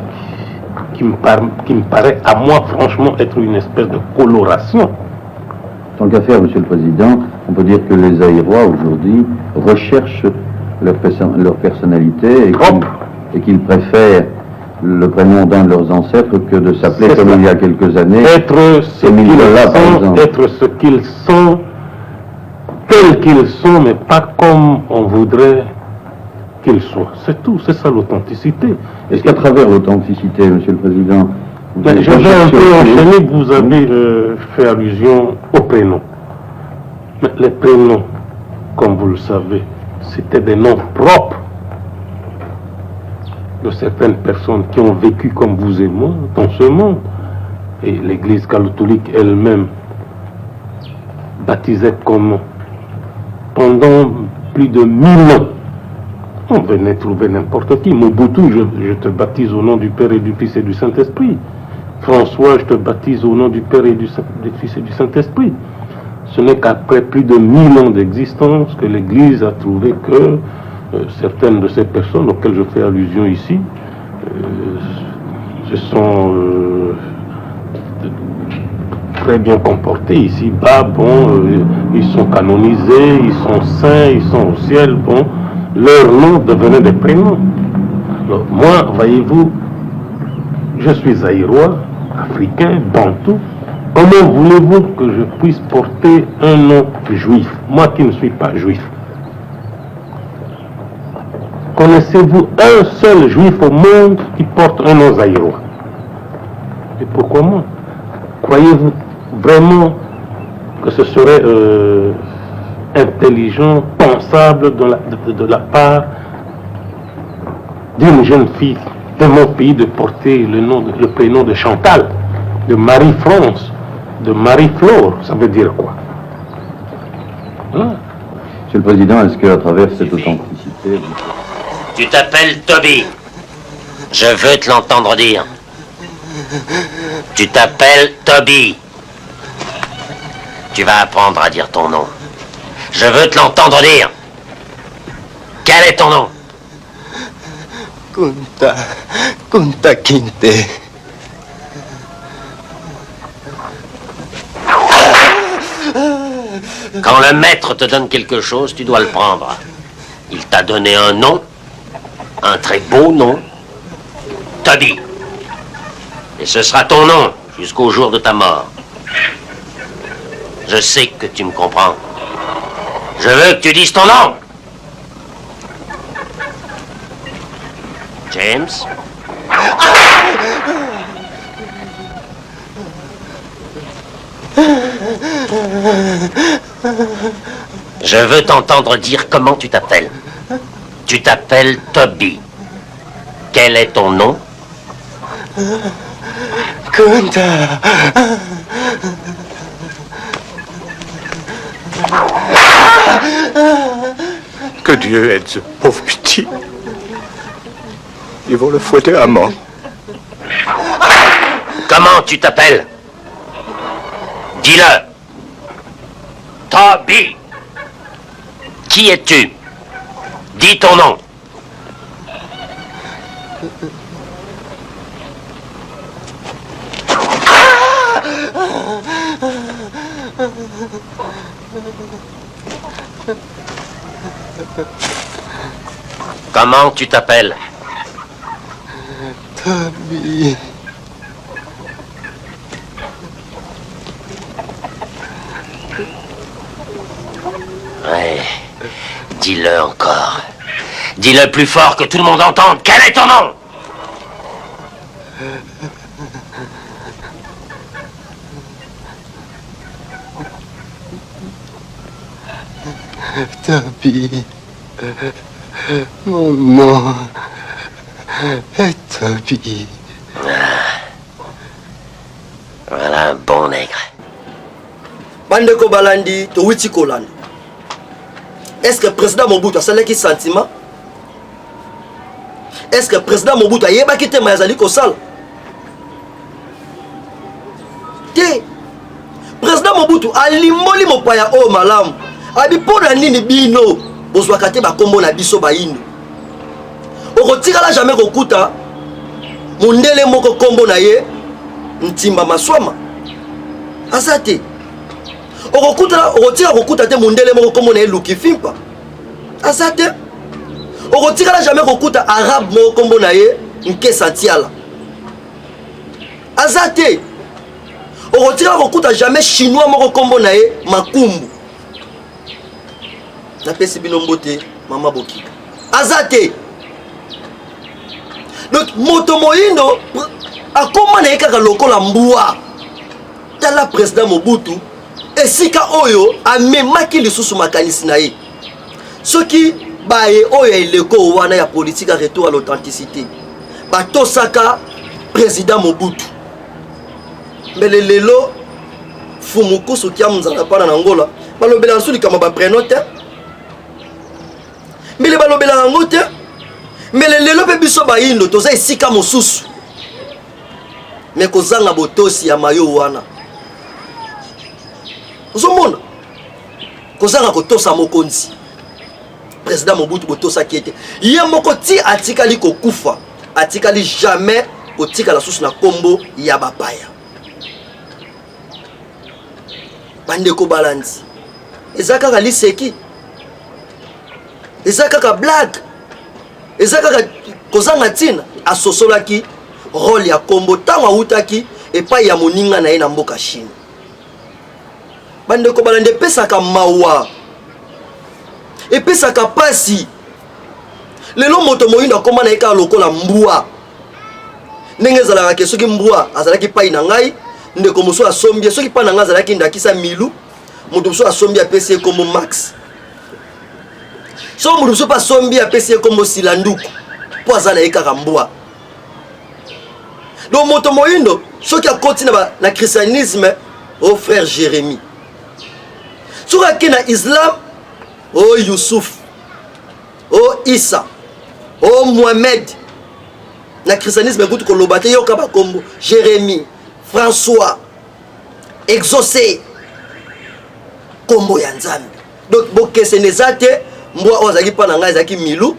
qui me paraît à moi franchement être une espèce de coloration. Tant qu'à faire, Monsieur le Président, on peut dire que les Zaïrois aujourd'hui recherchent leur personnalité et qu'ils préfèrent le prénom d'un de leurs ancêtres que de s'appeler comme il y a quelques années. Être ce Émile qu'ils Zola, par sont, exemple. être ce qu'ils sont, tels qu'ils sont, mais pas comme on voudrait qu'ils soient. C'est tout, c'est ça l'authenticité. Est-ce qu'à travers l'authenticité, Monsieur le Président, vous avez Je vais un recherché peu aussi enchaîner, vous avez fait allusion aux prénoms. Mais les prénoms, comme vous le savez, c'était des noms propres de certaines personnes qui ont vécu comme vous et moi dans ce monde. Et l'Église catholique elle-même baptisait comment? Pendant plus de 1000 ans, on venait trouver n'importe qui. Mobutu, je te baptise au nom du Père et du Fils et du Saint-Esprit. François, je te baptise au nom du Père et du Fils et du Saint-Esprit. Ce n'est qu'après plus de 1000 ans d'existence que l'Église a trouvé que certaines de ces personnes auxquelles je fais allusion ici se sont très bien comportées ici-bas. Ils sont canonisés, ils sont saints, ils sont au ciel. Leur nom devenait des prénoms. Alors, moi, voyez-vous, je suis zaïrois, africain, bantou. Comment voulez-vous que je puisse porter un nom juif, moi qui ne suis pas juif? Connaissez-vous un seul juif au monde qui porte un nom zaïrois? Et pourquoi moi? Croyez-vous vraiment que ce serait intelligent, pensable de la part d'une jeune fille de mon pays de porter le prénom de Chantal, de Marie-France, de Marie-Flore? Ça veut dire quoi? Voilà. Monsieur le Président, est-ce qu'à travers cette authenticité... Tu t'appelles Toby. Je veux te l'entendre dire. Tu t'appelles Toby. Tu vas apprendre à dire ton nom. Je veux te l'entendre dire. Quel est ton nom? Kunta, Kunta Kinte. Quand le maître te donne quelque chose, tu dois le prendre. Il t'a donné un nom, un très beau nom. Toby. Et ce sera ton nom jusqu'au jour de ta mort. Je sais que tu me comprends. Je veux que tu dises ton nom. James Je veux t'entendre dire comment tu t'appelles. Tu t'appelles Toby. Quel est ton nom Kunta. Que Dieu aide ce pauvre petit. Ils vont le fouetter à mort. Comment tu t'appelles Dis-le. Toby. Qui es-tu Dis ton nom. Comment tu t'appelles Toby. Ouais. Dis-le encore. Dis-le plus fort que tout le monde entende. Quel est ton nom Toby. Mon nom est Toby. Voilà un bon nègre. Bandeko balandi towuti kolanda. Est-ce que président Mobutu asalaki sentiment? Est-ce que président Mobutu ayebaki te maye azali kosala? Te. Président Mobutu alimboli mopaya oyo malamu. Abi mpo na nini bino bozwaka te bakombo na biso bayindo? Okotikala jamais kokuta mondele moko kombo na ye Ntimba Maswama. Aza te. Okokuta okotika kokuta te mondele moko kombo na ye Luki Fimpa. Aza te. Okotikala jamais kokuta arabe moko kombo na ye Nkesa Tiala. Aza te. Okotikala kokuta jamais chinois moko kombo na ye Makumbu. Napesi bino mbote mama Bokika. Aza te. Donc moto moyindo akoma na ye kaka lokola mbwa. Tala président Mobutu esika oyo amemaki lisusu makanisi na ye. Soki baye oyo ya eleko wana ya politique ya retour à l'authenticité batosaka président Mobutu, mbele lelo Fumukusu Kiamunzala pana na Angola balobela nsu likambo ba prénom te, mbele balobela yango te, mbele lelo mpe biso bayindo toza esika mosusu. Me kozanga botosi ya mayo wana, ozomona kozanga kotosa mokonzi président Mobutu, botosaki ete ye moko ti atikali kokufa, atikali jamais kotikala susu na kombo ya bapaya. Bandeko balandi, eza kaka liseki, eza kaka blague, eza kaka kozanga ntina. Asosolaki role ya kombo ntango awutaki epai ya moninga na ye na mboka Chine. Bandeko balandi, epesaka mawa, epesaka pasi. Lelo moto moyindo akoma na ye kaka lokola mbwa. Ndenge ezalaka ke soki mbwa azalaki pai na ngai, ndeko mosusu asombi ye. Soki pai na ngai azalaki ndakisa Milu, moto mosusu asombi apesi ye kombo Max. Soki moto mosusu mpe asombi apesi ye kombo Silanduku, mpo aza na ye kaka mbwa. Donc moto moyindo soki akoti na, na christianisme, oh frère Jérémie. Soki ake na islam, oh Youssouf, oh Issa, oh Mohamed. Na christianisme ekuti koloba te, yoka bakombo Jérémie, François, Exaucé, kombo ya Nzambe. Donc bokeseni eza te. Mbwa oyo azalaki mpa na ngai azalaki Milu,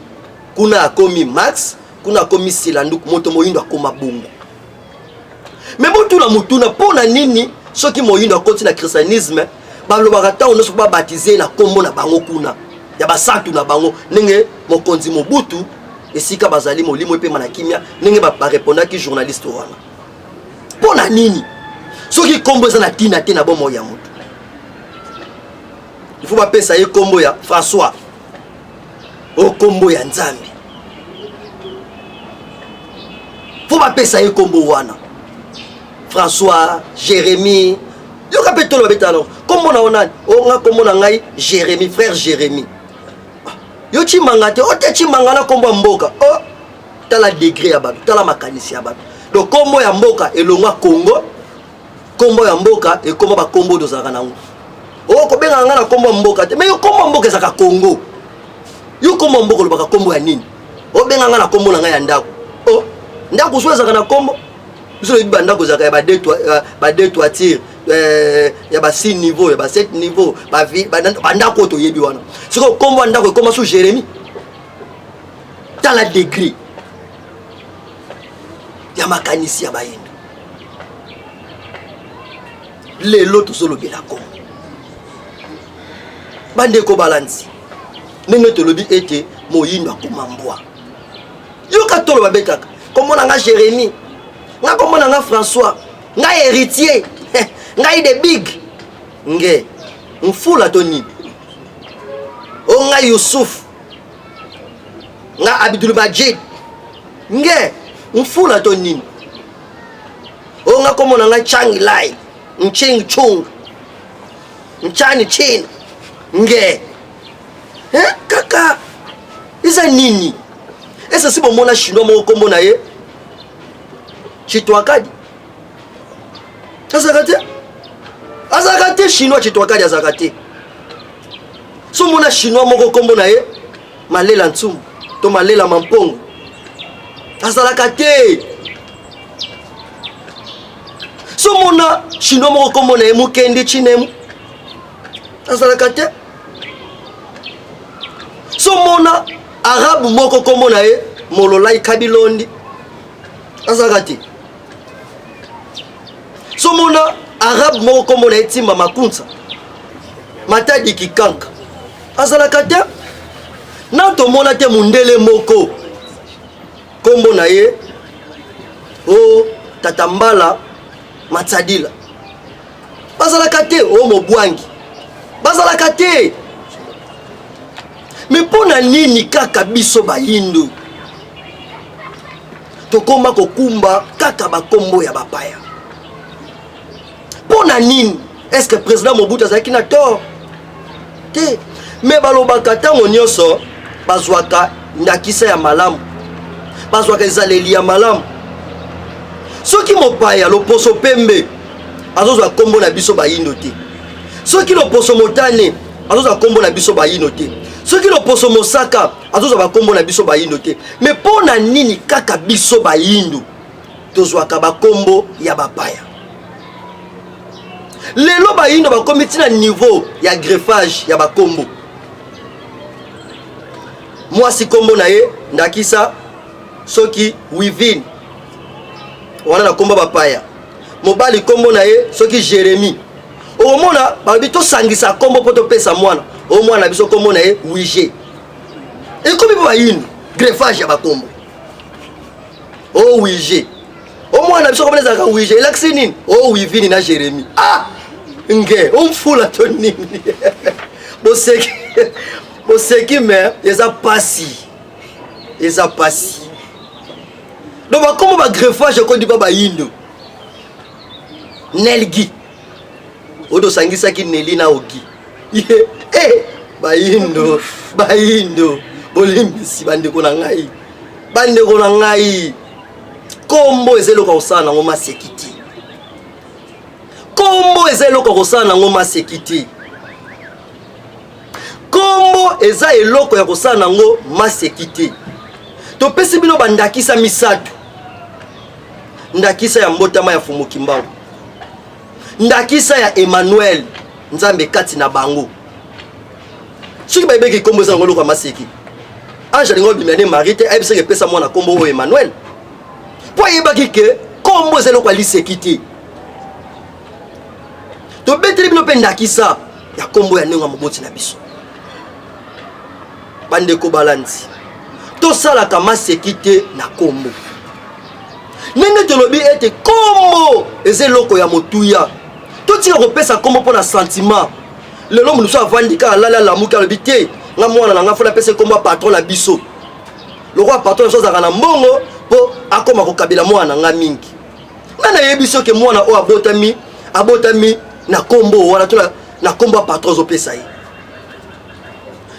kuna akomi Max, kuna akomi Silanduku. Moto moyindo akoma bongo. Me botuna motuna, mpo na nini soki moyindo akoti na christianisme balobaka ntango nyonso babatize na kombo na bango kuna ya basantu na bango, ndenge mokonzi Mobutu Esika bazali molimo epema na kimia ndenge barepondaki journaliste wana. Mpo na nini? Soki nkombo eza na ntina te na bomoi ya moto, il faut bapesa ye nkombo ya François o nkombo ya Nzambe, fo bapesa ye nkombo wana François, Jérémie. Yoka mpe tolo babeta yango nkombo na yo nani? O nga nkombo na ngai Jérémie, frère Jérémie. Yo Tshimanga te, o te Tshimanga na nkombo ya mboka. O tala degré ya bato, tala makanisi ya bato. Donc nkombo ya mboka elongwa Congo, nkombo ya mboka ekoma bakombo tozalaka nango. O kobengaka ngai na nkombo ya mboka te, mais yo nkombo ya mboka ezalaka Congo. Yo nkombo ya mboka olobaka nkombo ya nini? Obenga ngai na nkombo na ngai ya ndako. O ndako so ezalaka na nkombo? Biso toyebi bandako ezalaka ya ba deux toiture, ya ba 6 niveau, ya ba 7 niveau, bandako oyo toyebi wana. Sikoyo nkombo ya ndako ekoma su Jérémie. Tala degré ya makanisi ya bayindo. Lelo tozolobela Kongo, bandeko balandi, ndenge tolobi ete moyindo akoma mbwa. Yoka tolo babetaka kombo na nga Jérémie, nga kombo na nga François, nga héritier, ngai de big nge mfula to nini, o ngai Youssouf, nga Abdul Majid nge mfula to nini, o nga kombo na nga Chang Lai Nching Chung Nchani Chin nge. Eh, kaka eza nini? Ese si bomona chinois moko kombo na ye Chitwakadi azalaka te, azalaka te chinois Chitwakadi azalaka te. So mona chinois moko kombo na ye Malela Ntsumbu to Malela Mampongo azalaka te. So mona chinois moko kombo na ye Mukendi Chinemu azalaka te. So mona arabe moko kombo na ye Mololai Kabilondi azalaka te. So mona arabe moko kombo na ye Timba Makunsa Matadi Kikanka azalaka te. Na tomona te mundele moko kombo na ye o Tata Mbala Matsadila bazalaka te. O Mobwangi bazalaka te. Me mpo na nini kaka biso bayindo tokoma kokumba kaka bakombo ya bapaya? Mpo na nini? Est-ce que président Mobutu azalaki na tort te? Me balobaka ntango nyonso bazwaka ndakisa ya malamu, bazwaka ezaleli ya malamu. Soki mopaya loposo pembe azozwa kombo na biso bayindo te, soki loposo motane azozwa kombo na biso bayindo te, soki loposo mosaka azozwa bakombo na biso bayindo te, me mpo na nini kaka biso bayindo tozwaka bakombo ya bapaya? Lelo bayindo bakomi ntina niveau ya greffage ya bakombo. Mwasi kombo na ye ndakisa soki Wivine, wana na kombo bapaya. Mobali kombo na ye soki Jérémie, okomona balobi tosangisa kombo mpo topesa mwana o mwana na biso kombo na ye Wige. Ekomi mpo bayindo greffage ya bakombo. O Wige, o mwana na biso kombo ezalaka Wige, elakisi nini? O Wivine na Jérémie. Ah nge omfula to nini? Boseki, boseki, me eza pasi, eza pasi. Donc bakombo ba greffage ekodi ba bayindo. Nelgi oyo tosangisaki Neli na Ogi. Ye eh, bayindo, bayindo bolimbisi bandeko na ngai, bandeko na ngai, kombo eza eloko ya kosala nango maseki te. Kombo eza eloko ya kosala nango maseki te. Kombo eza eloko ya kosala nango maseki te. Topesi bino bandakisa misato. Ndakisa ya mbotama ya Fumu Kimbangu, ndakisa ya Emmanuel Nzambe kati na bango. Soki bayebeki kombo eza nango eloko ya maseki, ange alingi obimela ne Marie te, ayebisaki epesa mwana kombo oyo Emmanuel, mpo ayebaki ke kombo eza eloko ya liseki te. Tobeteli bino mpe ndakisa ya kombo ya ndenge ya moboti na biso. Bandeko balandi, Tosalaka maseki te na kombo. Ndenge tolobi ete kombo eza eloko ya motuya, totika kopesa kombo mpo na sentiment. Lelo moto mosusu avandi kaka alali alamuki alobi te, nga mwana na nga fo napesa kombo ya patron na biso, lokola patron na biso azalaka na mbongo mpo akoma kokabela mwana na nga mingi. Nga nayebi soki mwana oyo abotami abotami na kombo wana to na kombo ya patron ozopesa ye.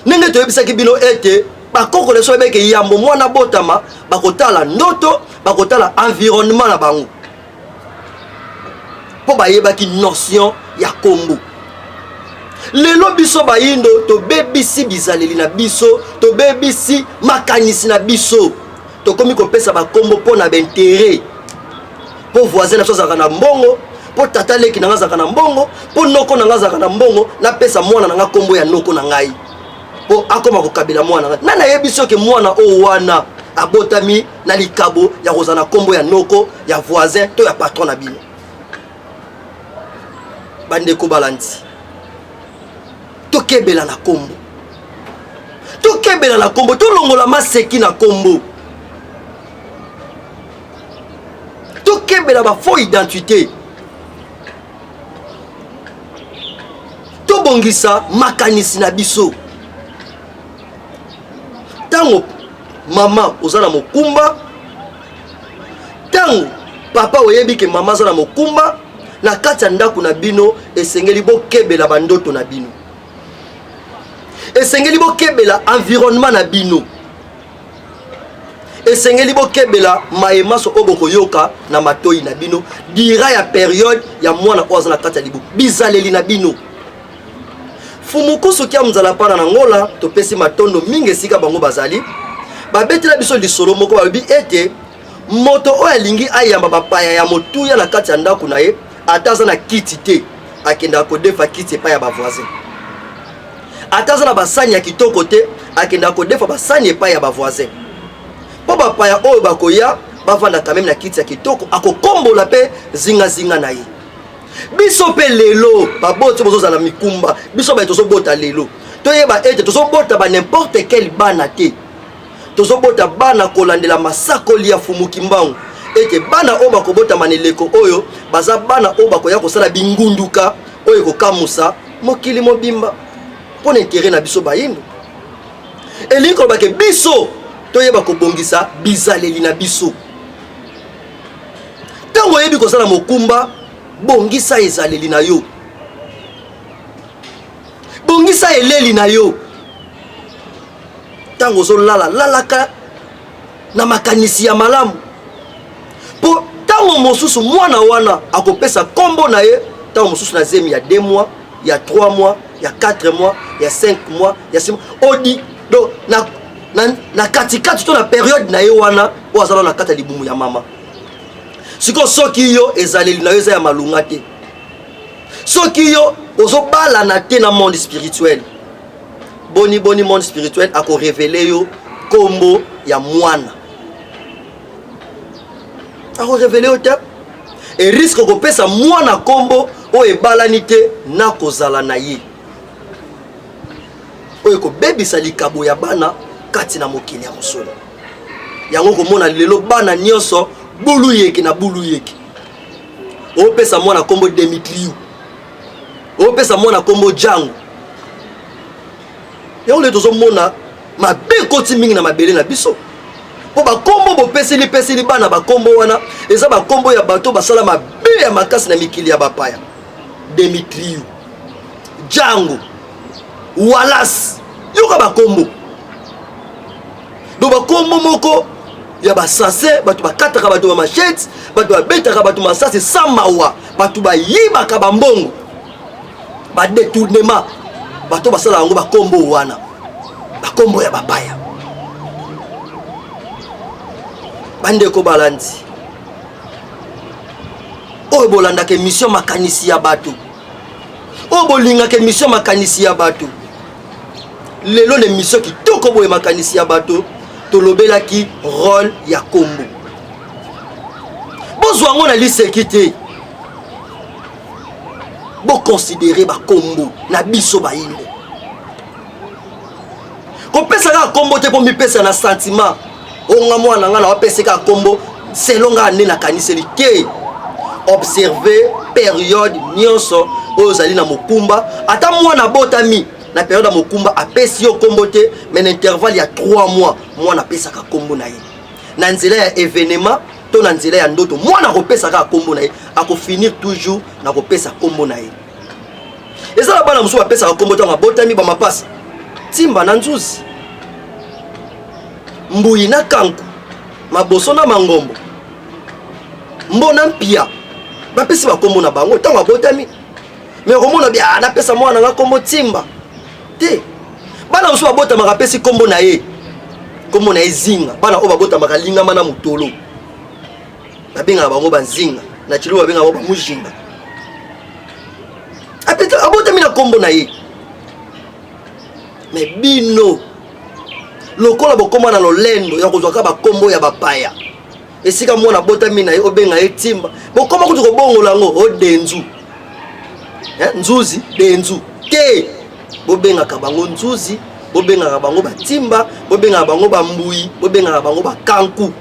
Ndenge toyebisaki bino ete bakoko na biso bayebaki yambo mwana abotama, bakotala ndoto, bakotala environnement na bango, mpo bayebaki notion ya kombo. Lelo biso bayindo tobebisi bizaleli na biso, tobebisi makanisi na biso, tokomi kopesa bakombo mpo na baintere, mpo voisin na biso azalaka na mbongo, mpo tata leki na ngai azalaka na mbongo, mpo noko na ngai azalaka na mbongo, napesa mwana na ngai kombo ya noko na ngai mpo akoma kokabela mwana ngai. Nani ayebi soki mwana oyo wana abotami na likabo ya kozala na kombo ya noko, ya voisin to ya patron na bino? Bandeko balandi, tokebela na kombo, tokebela na kombo, tolongola maseki na kombo, tokebela ba faux identité, tobongisa makanisi na biso. Ntango mama oza na mokumba, ntango papa oyebi ke mama aza na mokumba na kati ya ndako na bino, esengeli bokebela bandoto na bino, esengeli bokebela environnement na bino, esengeli bokebela maye maso oyo bokoyoka na matoi na bino dira ya periode ya mwana oyo aza na kati ya libu, bizaleli na bino. Fumukusu kia mzala pana na Ngola, topesi matondo mingi esika bango bazali. Babetela biso lisolo moko, balobi ete moto oyo alingi ayamba bapaya ya motuya na kati ya ndako na ye, ata aza na kiti te, akendaka kodefa kiti epai ya bavoisin. Ata aza na basani ya kitoko te, akendaka kodefa basani epai ya bavoisin, mpo bapaya oyo bakoya bavanda quand même na kiti ya kitoko, akokombola mpe zingazinga na ye. Biso mpe lelo baboti bozozala mikumba, biso baye tozobota lelo, toyeba ete tozobota ba n'importe quel bana te, tozobota bana kolandela masakoli ya Fumu Kimbangu, ete bana oyo bakobotama na eleko oyo baza bana oyo bakoya kosala bingunduka oyo ekokamusa mokili mobimba mpo na intere na biso bayindo. Elingi koloba ke biso toyeba kobongisa bizaleli na biso. Ntango oyebi kozala mokumba, bongisa ezaleli na yo, bongisa eleli na yo. Ntango ozolala, lalaka na makanisi ya malamu, mpo ntango mosusu mwana wana akopesa nkombo na ye ntango mosusu na zemi ya 2 mois, ya 3 mois, ya 4 mois, ya 5 mois, ya 6 mois, odi donc na, na, na katikati to na periode na ye wana oyo azala na kati ya libumu ya mama. Sikoyo soki yo ezaleli na yo eza ya malunga te, soki yo ozobalana te na monde spirituel, boni boni monde spirituel akorevele yo kombo ya mwana, akorevele yo te, e risque kopesa mwana kombo oyo ebalani te na kozala na ye, oyo ekobebisa likabo ya bana kati na mokili ya mosolo. Yango komona lelo bana nyonso bulu yeke na bulu yeke. Opesa mwana kombo Demitriou, opesa mwana kombo Django. Yango lelo tozomona mabe ekoti mingi na mabele na biso, mpo bakombo bopeseli peseli bana bakombo wana eza bakombo ya bato basala mabe ya makasi na mikili ya bapaya. Demitriou, Django, Wallace, yoka bakombo. Donc bakombo moko ya basase, bato bakataka bato ba machete, bato babetaka bato masase sans mawa, bato bayibaka bambongo, ba détournement, bato basala yango bakombo wana, bakombo ya bapaya. Bandeko balandi oyo bolandaka émission makanisi ya bato, oyo bolingaka émission makanisi ya bato, lelo na émission kitoko boye makanisi ya bato, tolobelaki rôle ya kombo. Bozwa yango na liseki te, bokonsidere bakombo na biso bayindo. Kopesa kaka kombo te mpo mipesa na sentiment. Onga mwana nga na wapesa kaka kombo selon nga nde nakaniseli te. Observe periode nyonso oyo ozali na mokumba. Ata mwana abotami na periode ya mokumba apesi yo kombo te, mais na intervalle ya 3 mois mwana apesaka kombo na ye na nzela ya evenement to na nzela ya ndoto. Mwana akopesa kaka kombo na ye, akofinir toujours na kopesa kombo na ye. Eza na bana mosusu bapesaka kombo ntango abotami, bamapasa timba na nzuzi, mbuyi na kanku, maboso na mangombo, mbo na mpia, bapesi bakombo na bango ntango abotami. Me okomona bi ah, napesa mwana nga kombo timba te. Bana mosusu babotamaka apesi kombo na ye, kombo na ye zinga. Bana oyo babotamaka lingama na motolo babengaka bango banzinga, na tshiluba babengaka bango bamujinga. Abotami na kombo na ye. Me bino lokola bokoma na lolendo ya kozwaka bakombo ya bapaya, esika mwana abotami na ye obenga ye timba, bokoma kutu kobongola yango o denzu, nzuzi denzu te. Bobengaka bango nzuzi, bobengaka bango batimba, bobengaka bango bambuyi, bobengaka bango bakanku,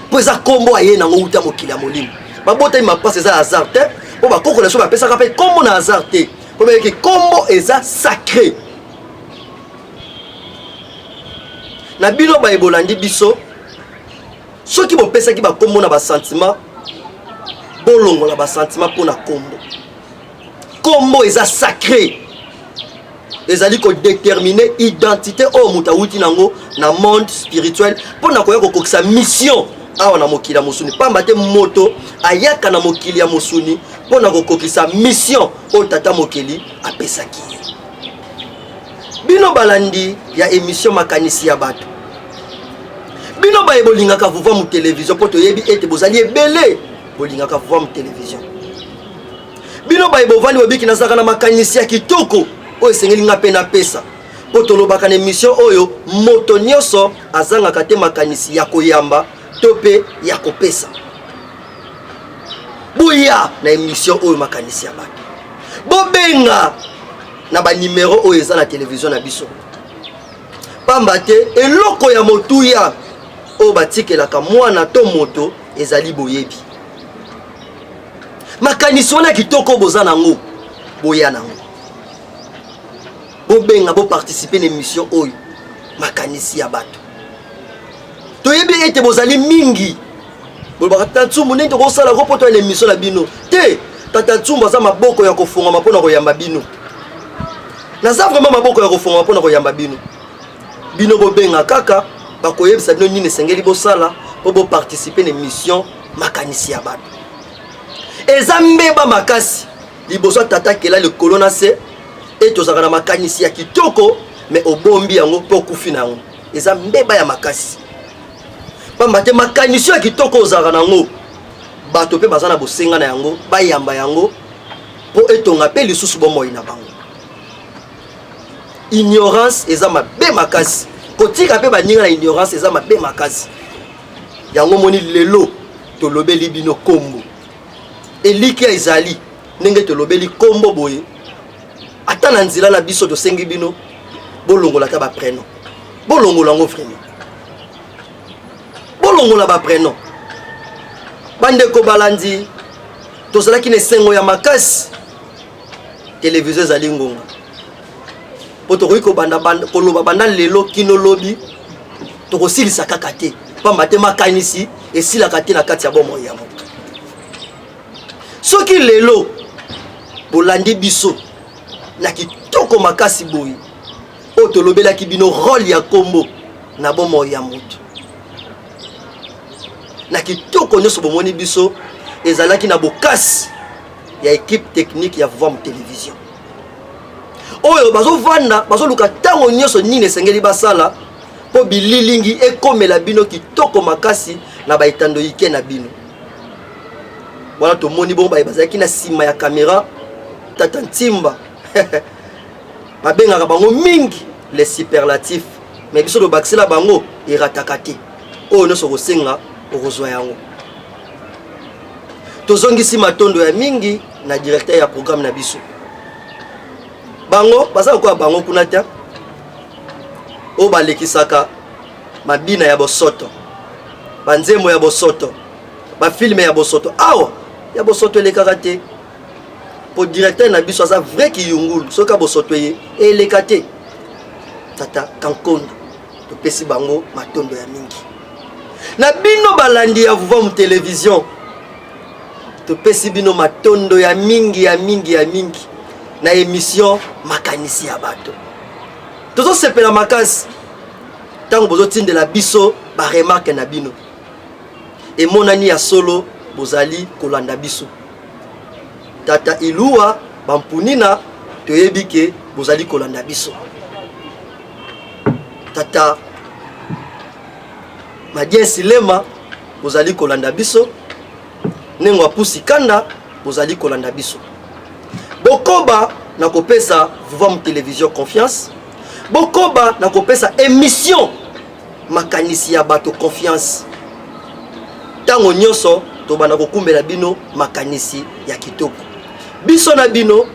mpo eza kombo aye nango wuta mokili ya molimo. Babotami mapasa eza hasard te, mpo bakoko na biso bapesaka mpe kombo na hasard te, mpo bayeki kombo eza sacré. Na bino baye bolandi biso, soki bopesaki bakombo na basentiment, bolongola basentiment mpo na kombo. Kombo eza sacré, ezali kodetermine identité oyo moto awuti nango na monde spirituel mpo na koya kokokisa mission awa na mokili ya mosuni. Pamba te moto ayaka na mokili ya mosuni mpo na kokokisa mission oyo tata mokili apesaki ye. Bino balandi ya émission Makanisi ya bato, bino baye bolingaka Vuvamu Television, mpo toyebi ete bozali ebele bolingaka Vuvamu Television. Bino baye bovandi bobiki, nazalaka na makanisi ya kitoko oyo esengeli nga mpe napesa, mpo tolobaka na émission oyo moto nyonso azangaka te makanisi ya koyamba to mpe ya kopesa. Boya na émission oyo Makanisi ya bato, bobenga na banimero oyo eza na televizio na biso, pamba te eloko ya motuya oyo batikelaka mwana to moto ezali boyebi. Makanisi wana kitoko boza nango, boya nango, bobenga, boparticipe na émission oyo Makanisi ya bato. Toyebi ete bozali mingi bolobaka tata Ntsumbu ndenge tokosala ko mpo toya na émission na bino te. Tata Ntsumbu aza maboko ya kofongama mpo na koyamba bino. Naza vraiment maboko ya kofongama mpo na koyamba bino. Bino bobenga kaka, bakoyebisa bino nini esengeli bosala mpo boparticipe na émission Makanisi ya bato. Eza mbeba makasi liboso ya tata kela likolo na se e tozalaka na makanisi ya kitoko, me obombi yango mpo okufi na yango. Eza mbeba ya makasi, pamba te makanisi ya kitoko ozalaka na yango, bato mpe baza na bosenga na yango, bayamba yango mpo etonga mpe lisusu bomoi na bango. Ignorance eza mabe makasi, kotika mpe baninga na ignorance eza mabe makasi. Yango moni lelo tolobeli bino kombo, elikia ezali ndenge tolobeli kombo boye. Ata na nzela na biso tosengi bino bolongola ata baprénom, bolongola yango vraiment, bolongola baprénom. Bandeko balandi, tozalaki na esengo ya makasi. Televizio ezali ngonga mpo tokoki kobanda koloba banda lelo kino lobi, tokosilisa kaka te, pamba te makanisi esilaka te na kati ya bomoi ya moto. Soki lelo bolandi biso na kitoko makasi boye oyo tolobelaki bino role ya kombo na bomoi ya moto na kitoko nyonso bomoni biso, ezalaki na bokasi ya equipe technique ya Vuvamu Television oyo bazovanda bazoluka ntango nyonso nini esengeli basala mpo bililingi ekomela bino kitoko makasi na baetando ike na bino. Wana tomoni bongo baye bazalaki na nsima ya kamera, tata Ntimba babengaka bango mingi les superlatifs, mais biso tobakisela bango erataka te. Oyo nyonso okosenga okozwa yango. Tozongisi matondo ya mingi na directeur ya programme na biso. Bango baza lokola bango kuna te. Oyo balekisaka mabina ya bosoto, banzembo ya bosoto, bafilme ya bosoto. Awa ya bosoto elekaka te, po directeur na biso aza vrai kiyungulu. Soki bosoto eye eleka te. Tata Kankondo, topesi bango matondo ya mingi. Na bino balandi ya Vuvamu Television, topesi bino matondo ya mingi ya mingi ya mingi na emission Makanisi ya Bato. Tozosepela makasi ntango bozotindela biso baremarke na bino. Emonani ya solo bozali kolanda biso. Tata Iluwa Bampunina, toyebi ke bozali kolanda biso. Tata Madien Silema, bozali kolanda biso. Nengo Apusi Kanda, bozali kolanda biso. Bokoba na kopesa Vuvamu Television confiance. Bokoba na kopesa émission Makanisi ya Bato confiance. Ntango nyonso tobanda kokumbela bino makanisi ya kitoko. Biso na bino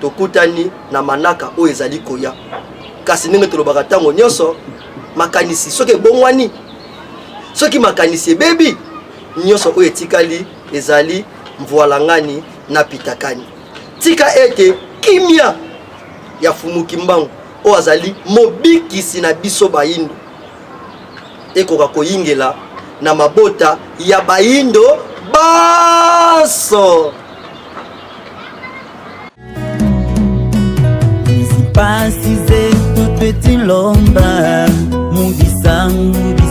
tokutani na manaka oyo ezali koya. Kasi ndenge tolobaka ntango nyonso, makanisi soki ebongwani, soki makanisi ebebi, nyonso oyo etikali ezali mvualangani na pitakani. Tika ete kimia ya Fumu Kimbangu oyo azali mobikisi na biso bayindo ekoka koyingela na mabota ya bayindo banso. Pasi zetu twetilomba mubisangu.